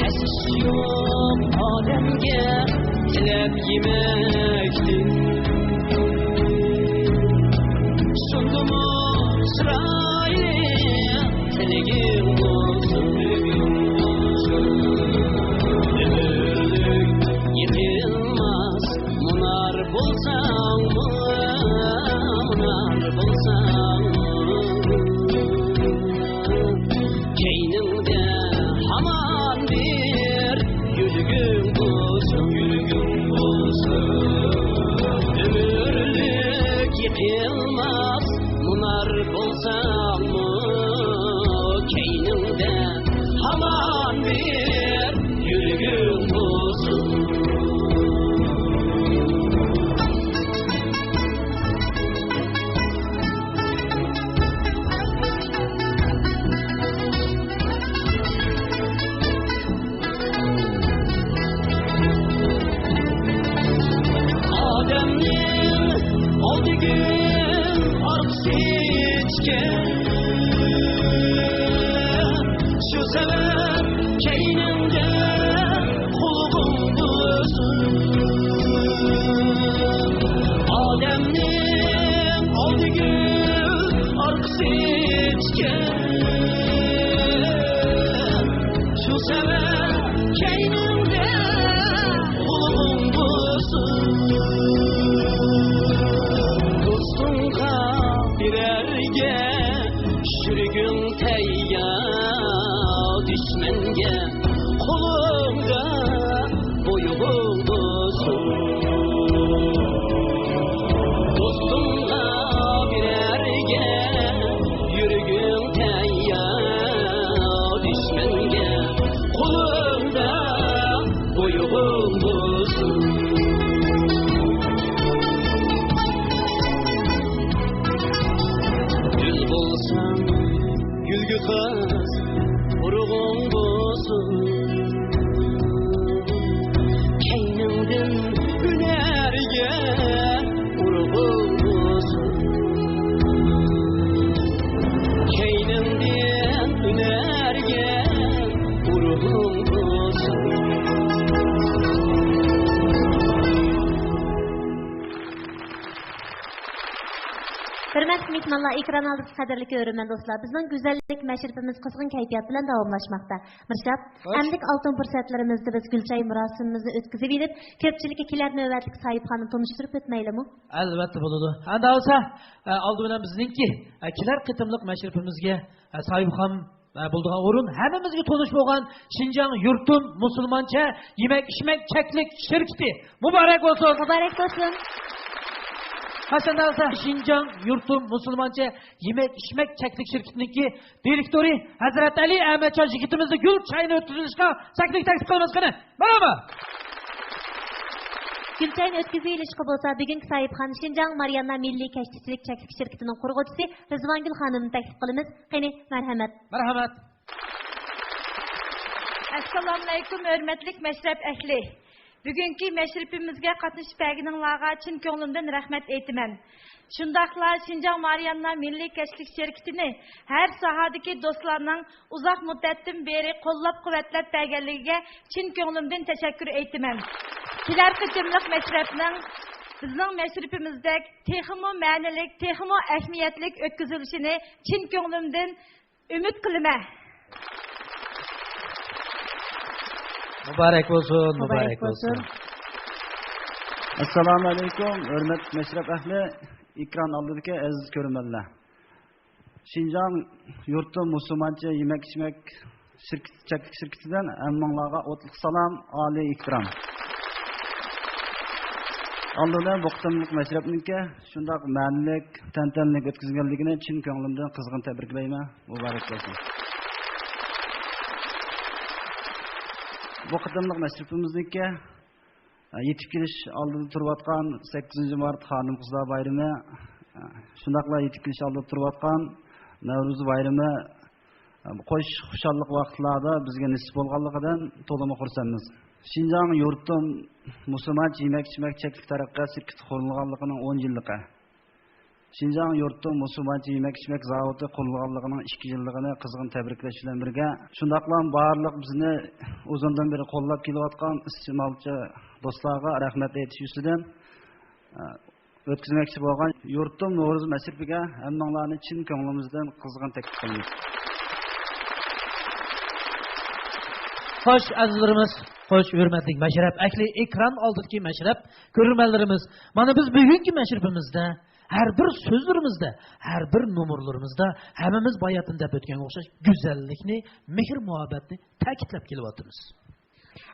ھەسسىسى يوق ئادەمگە تىلەپ يېمەكتىن، شۇندىمۇ چىرايلىق تىلىكىڭ بولسۇن، تىلىكىڭ بولسۇن. ئۆمۈرلۈك يىقىلماس مۇنار بولساڭمۇ، مۇنار بولساڭمۇ. كەينىڭدە ھامان بىر يۈرگۈڭ بولسۇن، يۈرگۈڭ بولسۇن. بولسۇن. گۈل بولساڭ، گۈلگە خاس ئۇرۇغۇڭ بولسۇن. كەينىڭدىن ھۈنەرگە ئۇرۇغۇڭ بولسۇن. كەينىڭدىن ھۈنەرگە ئۇرۇغۇڭ بولسۇن. ھۆرمەتلىك مېھمانلار، ئېكران ئالدىدىكى قەدىرلىك كۆرۈرمەن دوستلار، بىزنىڭ گۈزەللىك مەشرىپىمىز قىزغىن كەيپىيات بىلەن داۋاملاشماقتا. مىرشات، خوش. ئەمدىكى ئالتۇن پۇرسەتلىرىمىزدە بىز گۈلچاي مۇراسىمىمىزنى ئۆتكۈزۈۋېلىپ، كۆپچىلىككە كېلەر نۆۋەتلىك ساھىبخانىنى تونۇشتۇرۇپ ئۆتمەيلىمۇ؟ ئەلۋەتتە بولىدۇ. ئەندى بولسا، ئە، ئالدى بىلەن بىزنىڭكى، ئە، كېلەر قېتىملىق مەشرىپىمىزگە، ئە، ساھىبخان، ئە، بولىدىغان ئورۇن ھەممىمىزگە تونۇش بولغان شىنجاڭ يۇرتۇم مۇسۇلمانچە يېمەك-ئىچمەك چەكلىك شىركىتى. مۇبارەك بولسۇن! مۇبارەك بولسۇن! قاچان دېسە، شىنجاڭ يۇرتۇم مۇسۇلمانچە يېمەك-ئىچمەك چەكلىك شىركىتىنىڭكى دىرېكتورى ھەزرەت ئەلى ئەمەتجان يىگىتىمىزنى گۈل چاينى ئۆتكۈزۈشكە تەكلىپ، تەكلىپ قىلىمىز. قېنى، ماراما! گۈل چاينى ئۆتكۈزۈۋېلىشقا بولسا بۈگۈنكى ساھىبخان شىنجاڭ مارىياننا مىللىي كەشتىچىلىك چەكلىك شىركىتىنىڭ قۇرغۇچىسى رىزۋانگۈل خانىمنى تەكلىپ قىلىمىز. قېنى، مەرھەمەت! مەرھەمەت! ئەسسالامۇئەلەيكۇم، ھۆرمەتلىك مەشرەپ ئەھلى! بۈگۈنكى مەشرىپىمىزگە قاتنىشىپ بەرگىنىڭلارغا چىن كۆڭلۈمدىن رەھمەت ئېيتىمەن. شۇنداقلا شىنجاڭ مارىياننا مىللىي كەشتىچىلىك شىركىتىنى ھەر ساھەدىكى دوستلارنىڭ ئۇزاق مۇددەتتىن بېرى قوللاپ-قۇۋۋەتلەپ بەرگەنلىكىگە چىن كۆڭلۈمدىن تەشەككۈر ئېيتىمەن. كېلەر قېتىملىق مەشرەپنىڭ بىزنىڭ مەشرىپىمىزدەك تېخىمۇ مەنىلىك، تېخىمۇ ئەھمىيەتلىك ئۆتكۈزۈلۈشىنى چىن كۆڭلۈمدىن ئۈمىد قىلىمەن. مۇبارەك بولسۇن، مۇبارەك مۇبارەك بولسۇن. بولسۇن. ئەسسالامۇئەلەيكۇم، ھۆرمەتلىك مەشرەپ ئەھلى، ئېكران ئالدىدىكى ئەزىز كۆرۈرمەنلەر. شىنجاڭ يۇرتۇم مۇسۇلمانچە يېمەك-ئىچمەك شىركىتى، چەكلىك شىركىتىدىن ھەممىڭلارغا ئوتلۇق سالام، ئالىي ئېھتىرام. ئالدى بىلەن بۇ قېتىملىق مەشرەپنىڭكى شۇنداق مەنىلىك، تەنتەنىلىك ئۆتكۈزگەنلىكىنى چىن كۆڭلۈمدىن قىزغىن تەبرىكلەيمەن. مۇبارەك بولسۇن. بۇ قېتىملىق مەشرىپىمىزنىڭكى يېتىپ كېلىش ئالدىدا تۇرۇۋاتقان سەككىزىنچى مارت خانىم-قىزلار بايرىمى، شۇنداقلا يېتىپ كېلىش ئالدىدا تۇرۇۋاتقان نەۋرۇز بايرىمى، قوش خۇشاللىق ۋاقىتلاردا بىزگە نېسىپ بولغانلىقىدىن تولىمۇ خۇرسەنمىز. شىنجاڭ يۇرتۇم مۇسۇلمانچە يېمەك-ئىچمەك چەكلىك تەرەققىيات شىركىتى قۇرۇلغانلىقىنىڭ ئون يىللىقى. شىنجاڭ يۇرتۇم مۇسۇلمانچە يېمەك-ئىچمەك زاۋۇتى قۇرۇلغانلىقىنىڭ ئىككى يىللىقىنى قىزغىن تەبرىكلەش بىلەن بىرگە، شۇنداقلا بارلىق بىزنى ئۇزۇندىن بېرى قوللاپ كېلىۋاتقان ئىستېمالچى دوستلارغا رەھمەت ئېيتىش يۈزىسىدىن، ئۆتكۈزمەكچى بولغان يۇرتۇم نورۇز مەشرىپىگە ھەممىڭلارنى چىن كۆڭلىمىزدىن قىزغىن تەكلىپ قىلىمىز. خوش، ئەزىزلىرىمىز، خوش، ھۆرمەتلىك مەشرەپ ئەھلى، ئېكران ئالدىدىكى مەشرەپ كۆرۈرمەنلىرىمىز، مانا بىز بۈگۈنكى مەشرىپىمىزدە ھەر بىر سۆزلىرىمىزدە، ھەر بىر نومۇرلىرىمىزدا ھەممىمىز باياتىن دەپ ئۆتكەنگە ئوخشاش گۈزەللىكنى، مېھىر-مۇھەببەتنى تەكىتلەپ كېلىۋاتىمىز.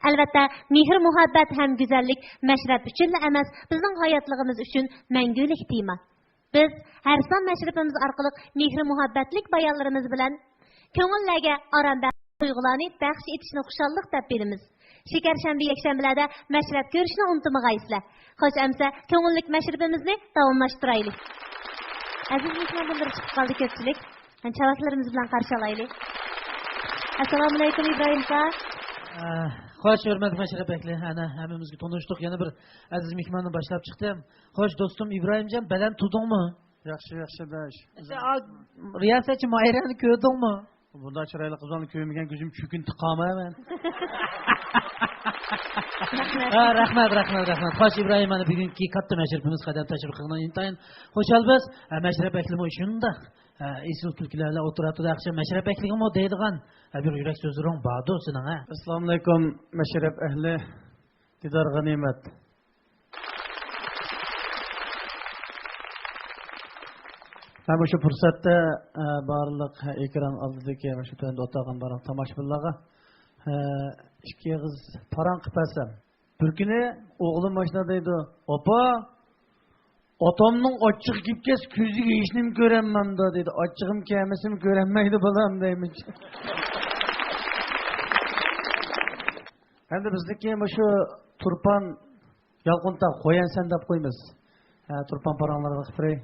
ئەلۋەتتە، مېھىر-مۇھەببەت ھەم گۈزەللىك مەشرەپ ئۈچۈنلا ئەمەس، بىزنىڭ ھاياتلىقىمىز ئۈچۈن مەڭگۈلۈك تېما. بىز ھەر سان مەشرىپىمىز ئارقىلىق مېھىر-مۇھەببەتلىك بايانلىرىمىز بىلەن كۆڭۈللەرگە ئارام بەخش تۇيغۇلارنى بەخش ئېتىشنى خۇشاللىق دەپ بىلىمىز. شېكەرشەنبە، يەكشەنبىلەردە مەشرەپ كۆرۈشنى ئۇنتۇمىغايسىلەر. خوش، ئەمسە كۆڭۈللۈك مەشرىپىمىزنى داۋاملاشتۇرايلى. ئەزىز مېھماندىن بىر چىقىپ قالدى كۆپچىلىك. چاۋاكلىرىمىز بىلەن قارشى ئالايلى. ئەسسالامۇئەلەيكۇم، ئىبراھىم شاھ. ئە، خوش، ھۆرمەتلىك مەشرەپ ئەھلى، ئەنە ھەممىمىزگە تونۇشلۇق يەنە بىر ئەزىز مېھماننى باشلاپ چىقتىم. خوش، دوستۇم ئىبراھىمجان، بەلەن تۇردۇڭمۇ؟ ياخشى، ياخشى، بەش. ئا، رىياسەتچى ماھىرەنى كۆردۈڭمۇ؟ بۇنداق چىرايلىق قىزلارنى كۆرمىگەن كۆزۈم چۈكۈنتى قالمايمەن. ھە، رەھمەت، رەھمەت، رەھمەت. خوش، ئىبراھىم، مانا بۈگۈنكى كاتتا مەشرىپىمىز قەدەم تەشرىپ قىلغىنىڭ ئىنتايىن خۇشال بىز. ھە، مەشرەپ ئەھلىمۇ شۇنداق، ھە، ئېسىل كۈلكىلەر بىلەن ئولتۇراتتى. ياخشى، مەشرەپ ئەھلىگىمۇ دەيدىغان، ھە، بىر يۈرەك سۆزلىرىڭ باردۇ سېنىڭ، ھە؟ ئەسسالامۇئەلەيكۇم، مەشرەپ ئەھلى، دىدار غەنىيمەت. مەن مۇشۇ پۇرسەتتە، ئە، بارلىق ئېكران ئالدىدىكى مۇشۇ تۆۋەندە ئولتۇرغان بارلىق تاماشىبىنلارغا، ئە، ئىككى ئېغىز پاراڭ قىلىپ بەرسەم. بىر كۈنى ئوغلۇم ماشىنا دەيدۇ، «ئاپا، ئاتامنىڭ ئاچچىقى كېلىپ كەتسە كۆزىگە ھېچنېمە كۆرەلمەمدۇ» دەيدۇ. ئاچچىقىم كەلمىسىمۇ كۆرەلمەيدۇ بالام دەيمەن. ئەمدى بىزنىڭكى مۇشۇ تۇرپان يالقۇنتاغ، قويەنسەن دەپ قويىمىز. ھە، تۇرپان پاراڭلارغا قىلىپ بېرەي.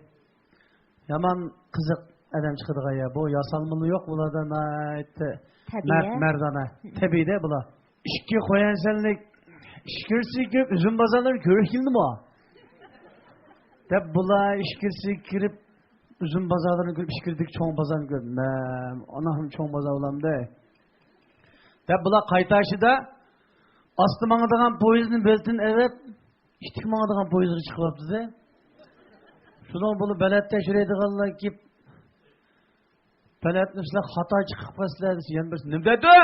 يامان قىزىق ئادەم چىقىدىغان يا. بۇ ياسالمىلىرى يوق، بۇلاردا ناھايىتى تەبىئىي. مەرد، مەردانە. تەبىئىيدە بۇلار. ئىككى قويەنسەنلىك ئىچكىرىسىگە كىرىپ، ئۈزۈم بازارلىرىنى كۆرۈپ كېلىدىمۇ؟ دەپ بۇلار ئىچكىرىسىگە كىرىپ، ئۈزۈم بازارلىرىنى كۆرۈپ، ئىچكىرىدىكى چوڭ بازارنى كۆرۈپ، مەن ئانام چوڭ بازار بولامدۇ؟ دەپ بۇلار قايتاشىدا ئاستا ماڭىدىغان پويىزنى بېلىتىنى ئېلىپ، ئىتتىك ماڭىدىغان پويىزغا چىقىۋاپتۇ-دە. شۇنىڭ بۇنى بەلەت تەكشۈرەيدىغانلار كېلىپ، بەلەتنى سىلەر خاتا چىقىپ قالسىلەر دېسە، يەنە بىرسى، نېمە دەيدۇ؟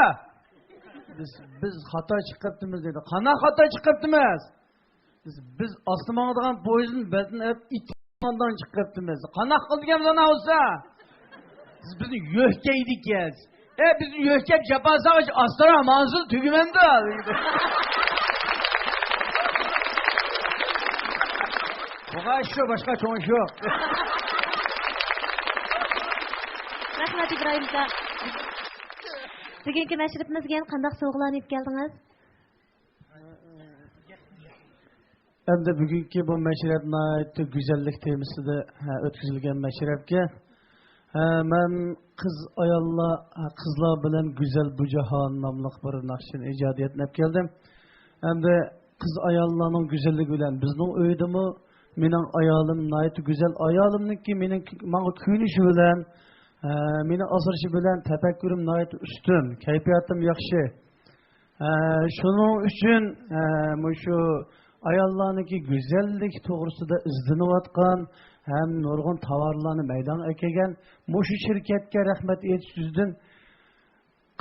بىز، بىز خاتا چىقىپ قاپتىمىز دەيدۇ. قانداق خاتا چىقىپ قاپتىمىز؟ بىز، بىز ئاستا ماڭىدىغان پويىزدىن بەلەتنى ئېلىپ، ئىتتىك ماڭىدىغان چىقىپ قاپتىمىز. قانداق قىلىدىكەنمىز ئانا بولسا؟ بىز، بىزنى يۆكەيدىكەن. ئە، بىزنى يۆكەپ جاپا سالغاچ، ئاستىراق ماڭسىلا تۈگىمەمدۇ؟ بۇغا ئىش يوق، باشقا چوڭ ئىش يوق. رەھمەت، ئىبراھىم ئاكا. بۈگۈنكى مەشرىپىمىزگە يەنە قانداق سوۋغىلارنى ئېلىپ كەلدىڭىز؟ ئەمدى بۈگۈنكى بۇ مەشرەپ ناھايىتى گۈزەللىك تېمىسىدا، ھە، ئۆتكۈزۈلگەن مەشرەپكە، ھە، مەن قىز ئاياللار، ھە، قىزلار بىلەن گۈزەل بۇ جاھان ناملىق بىر ناخشىنى ئىجادىيەتنى ئەپ كەلدىم. ئەمدى قىز ئاياللارنىڭ گۈزەللىكى بىلەن بىزنىڭ ئۆيدىمۇ مېنىڭ ئايالىم ناھايىتى گۈزەل. ئايالىمنىڭكى مېنىڭ ماڭا كۆيۈنۈشى بىلەن، ھە، مېنى ئاسرىشى بىلەن تەپەككۇرۇم ناھايىتى ئۈستۈن، كەيپىياتىم ياخشى. ئە، شۇنىڭ ئۈچۈن، ئە، مۇشۇ ئاياللارنىڭكى گۈزەللىك توغرىسىدا ئىزدىنىۋاتقان ھەم نۇرغۇن تاۋارلارنى مەيدانغا ئەكەلگەن مۇشۇ شىركەتكە رەھمەت ئېيتىش يۈزىدىن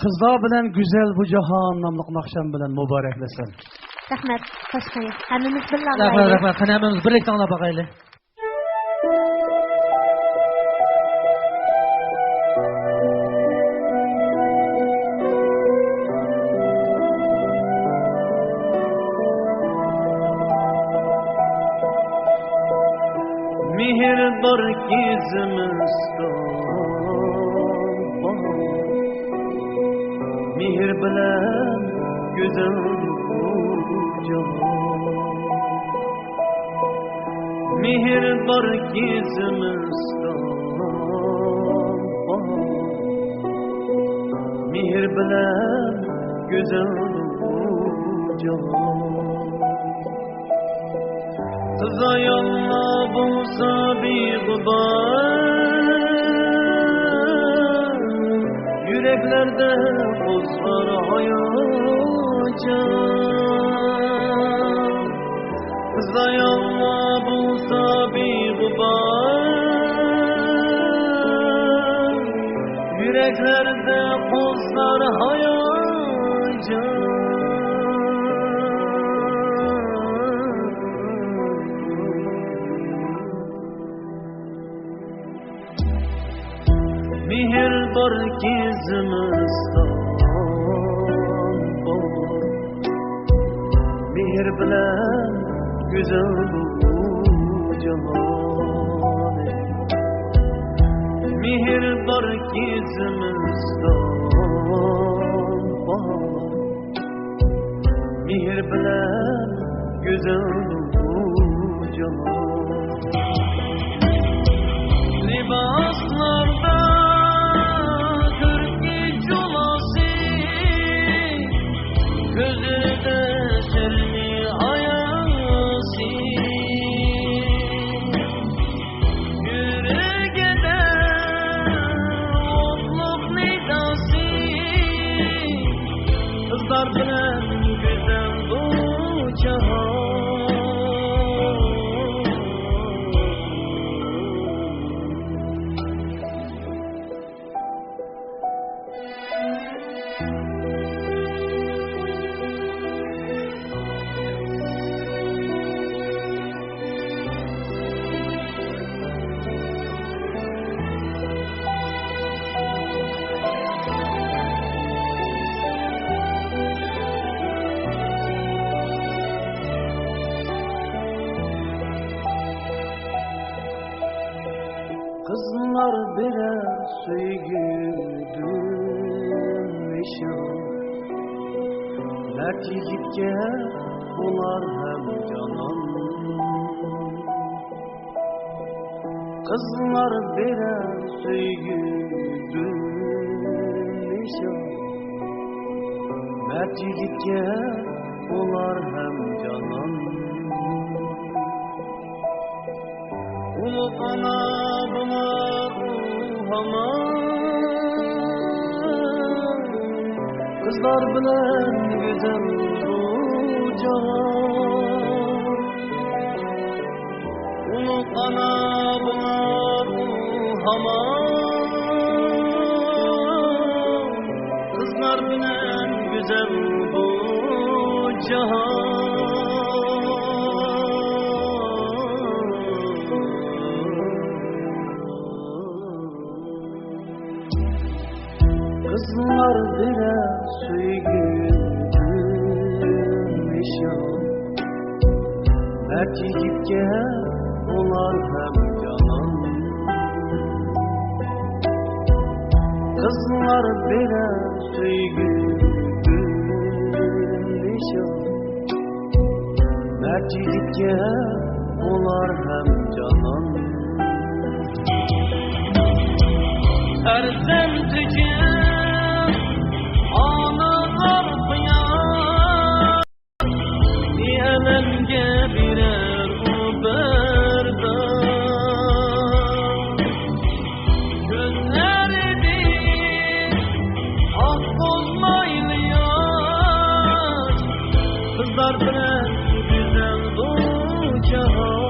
قىزلار بىلەن گۈزەل بۇ جاھان ناملىق ناخشام بىلەن مۇبارەكلەشسەم. رەھمەت، خوش قېنى. ھەممىمىز بىللە رەھمەت، ئاڭلايلى. رەھمەت. قېنى ھەممىمىز بىرلىكتە ئاڭلاپ باقايلى. مېھىر باركى زىمىستان باھار، مېھىر بىلەن گۈزەل بۇ جاھان. مېھىر باركى زىمىستان باھار، مېھىر بىلەن گۈزەل بۇ جاھان. قىز ئاياللار بولسا بىغۇبار، يۈرەكلەردە قوزغار ھاياجان. قىز ئاياللار بولسا بىغۇبار، يۈرەكلەردە قوزغار ھاياجان. مېھىر باركى زىمىستان باھار، مېھىر بىلەن گۈزەل بۇ جاھان. مېھىر باركى زىمىستان باھار، مېھىر بىلەن گۈزەل بۇ جاھان. لىباسلاردا كۆركى جۇلاسى، كۆزىدە سىرنى ھاياسى. يۈرىكىدە ئوتلۇق نىداسى، قىزلار بىلەن گۈزەل بۇ جاھان. قىزلار بېرەر سۆيگۈدىن نىشان، مەرد يىگىتكە ئۇلار ھەم جانان. قىزلار بېرەر سۆيگۈ گۈل نىشان، مەرد يىگىتكە ئۇلار ھەم جانان. ئۇلۇغ ئانا بولار ئۇ ھامان، قىزلار بىلەن گۈزەل بۇ جاھان. ئۇلۇغ ئانا بولار ئۇ ھامان، قىزلار بىلەن گۈزەل بۇ جاھان. قىزلار بىلەن سۆيگۈ نىشان، مەرد يىگىتكە ئۇلار ھەم جانان. قىزلار بىلەن سۆيگۈ نىشان، مەرد يىگىتكە ئۇلار ھەم جانان. پەرزەنتىگە ئانىلار قۇياش، ئەلەمگە بېرەر ئۇ بەرداشلىق. كۆزلەردىن ئاق بولمايلى ياش، قىزلار بىلەن گۈزەل بۇ جاھان.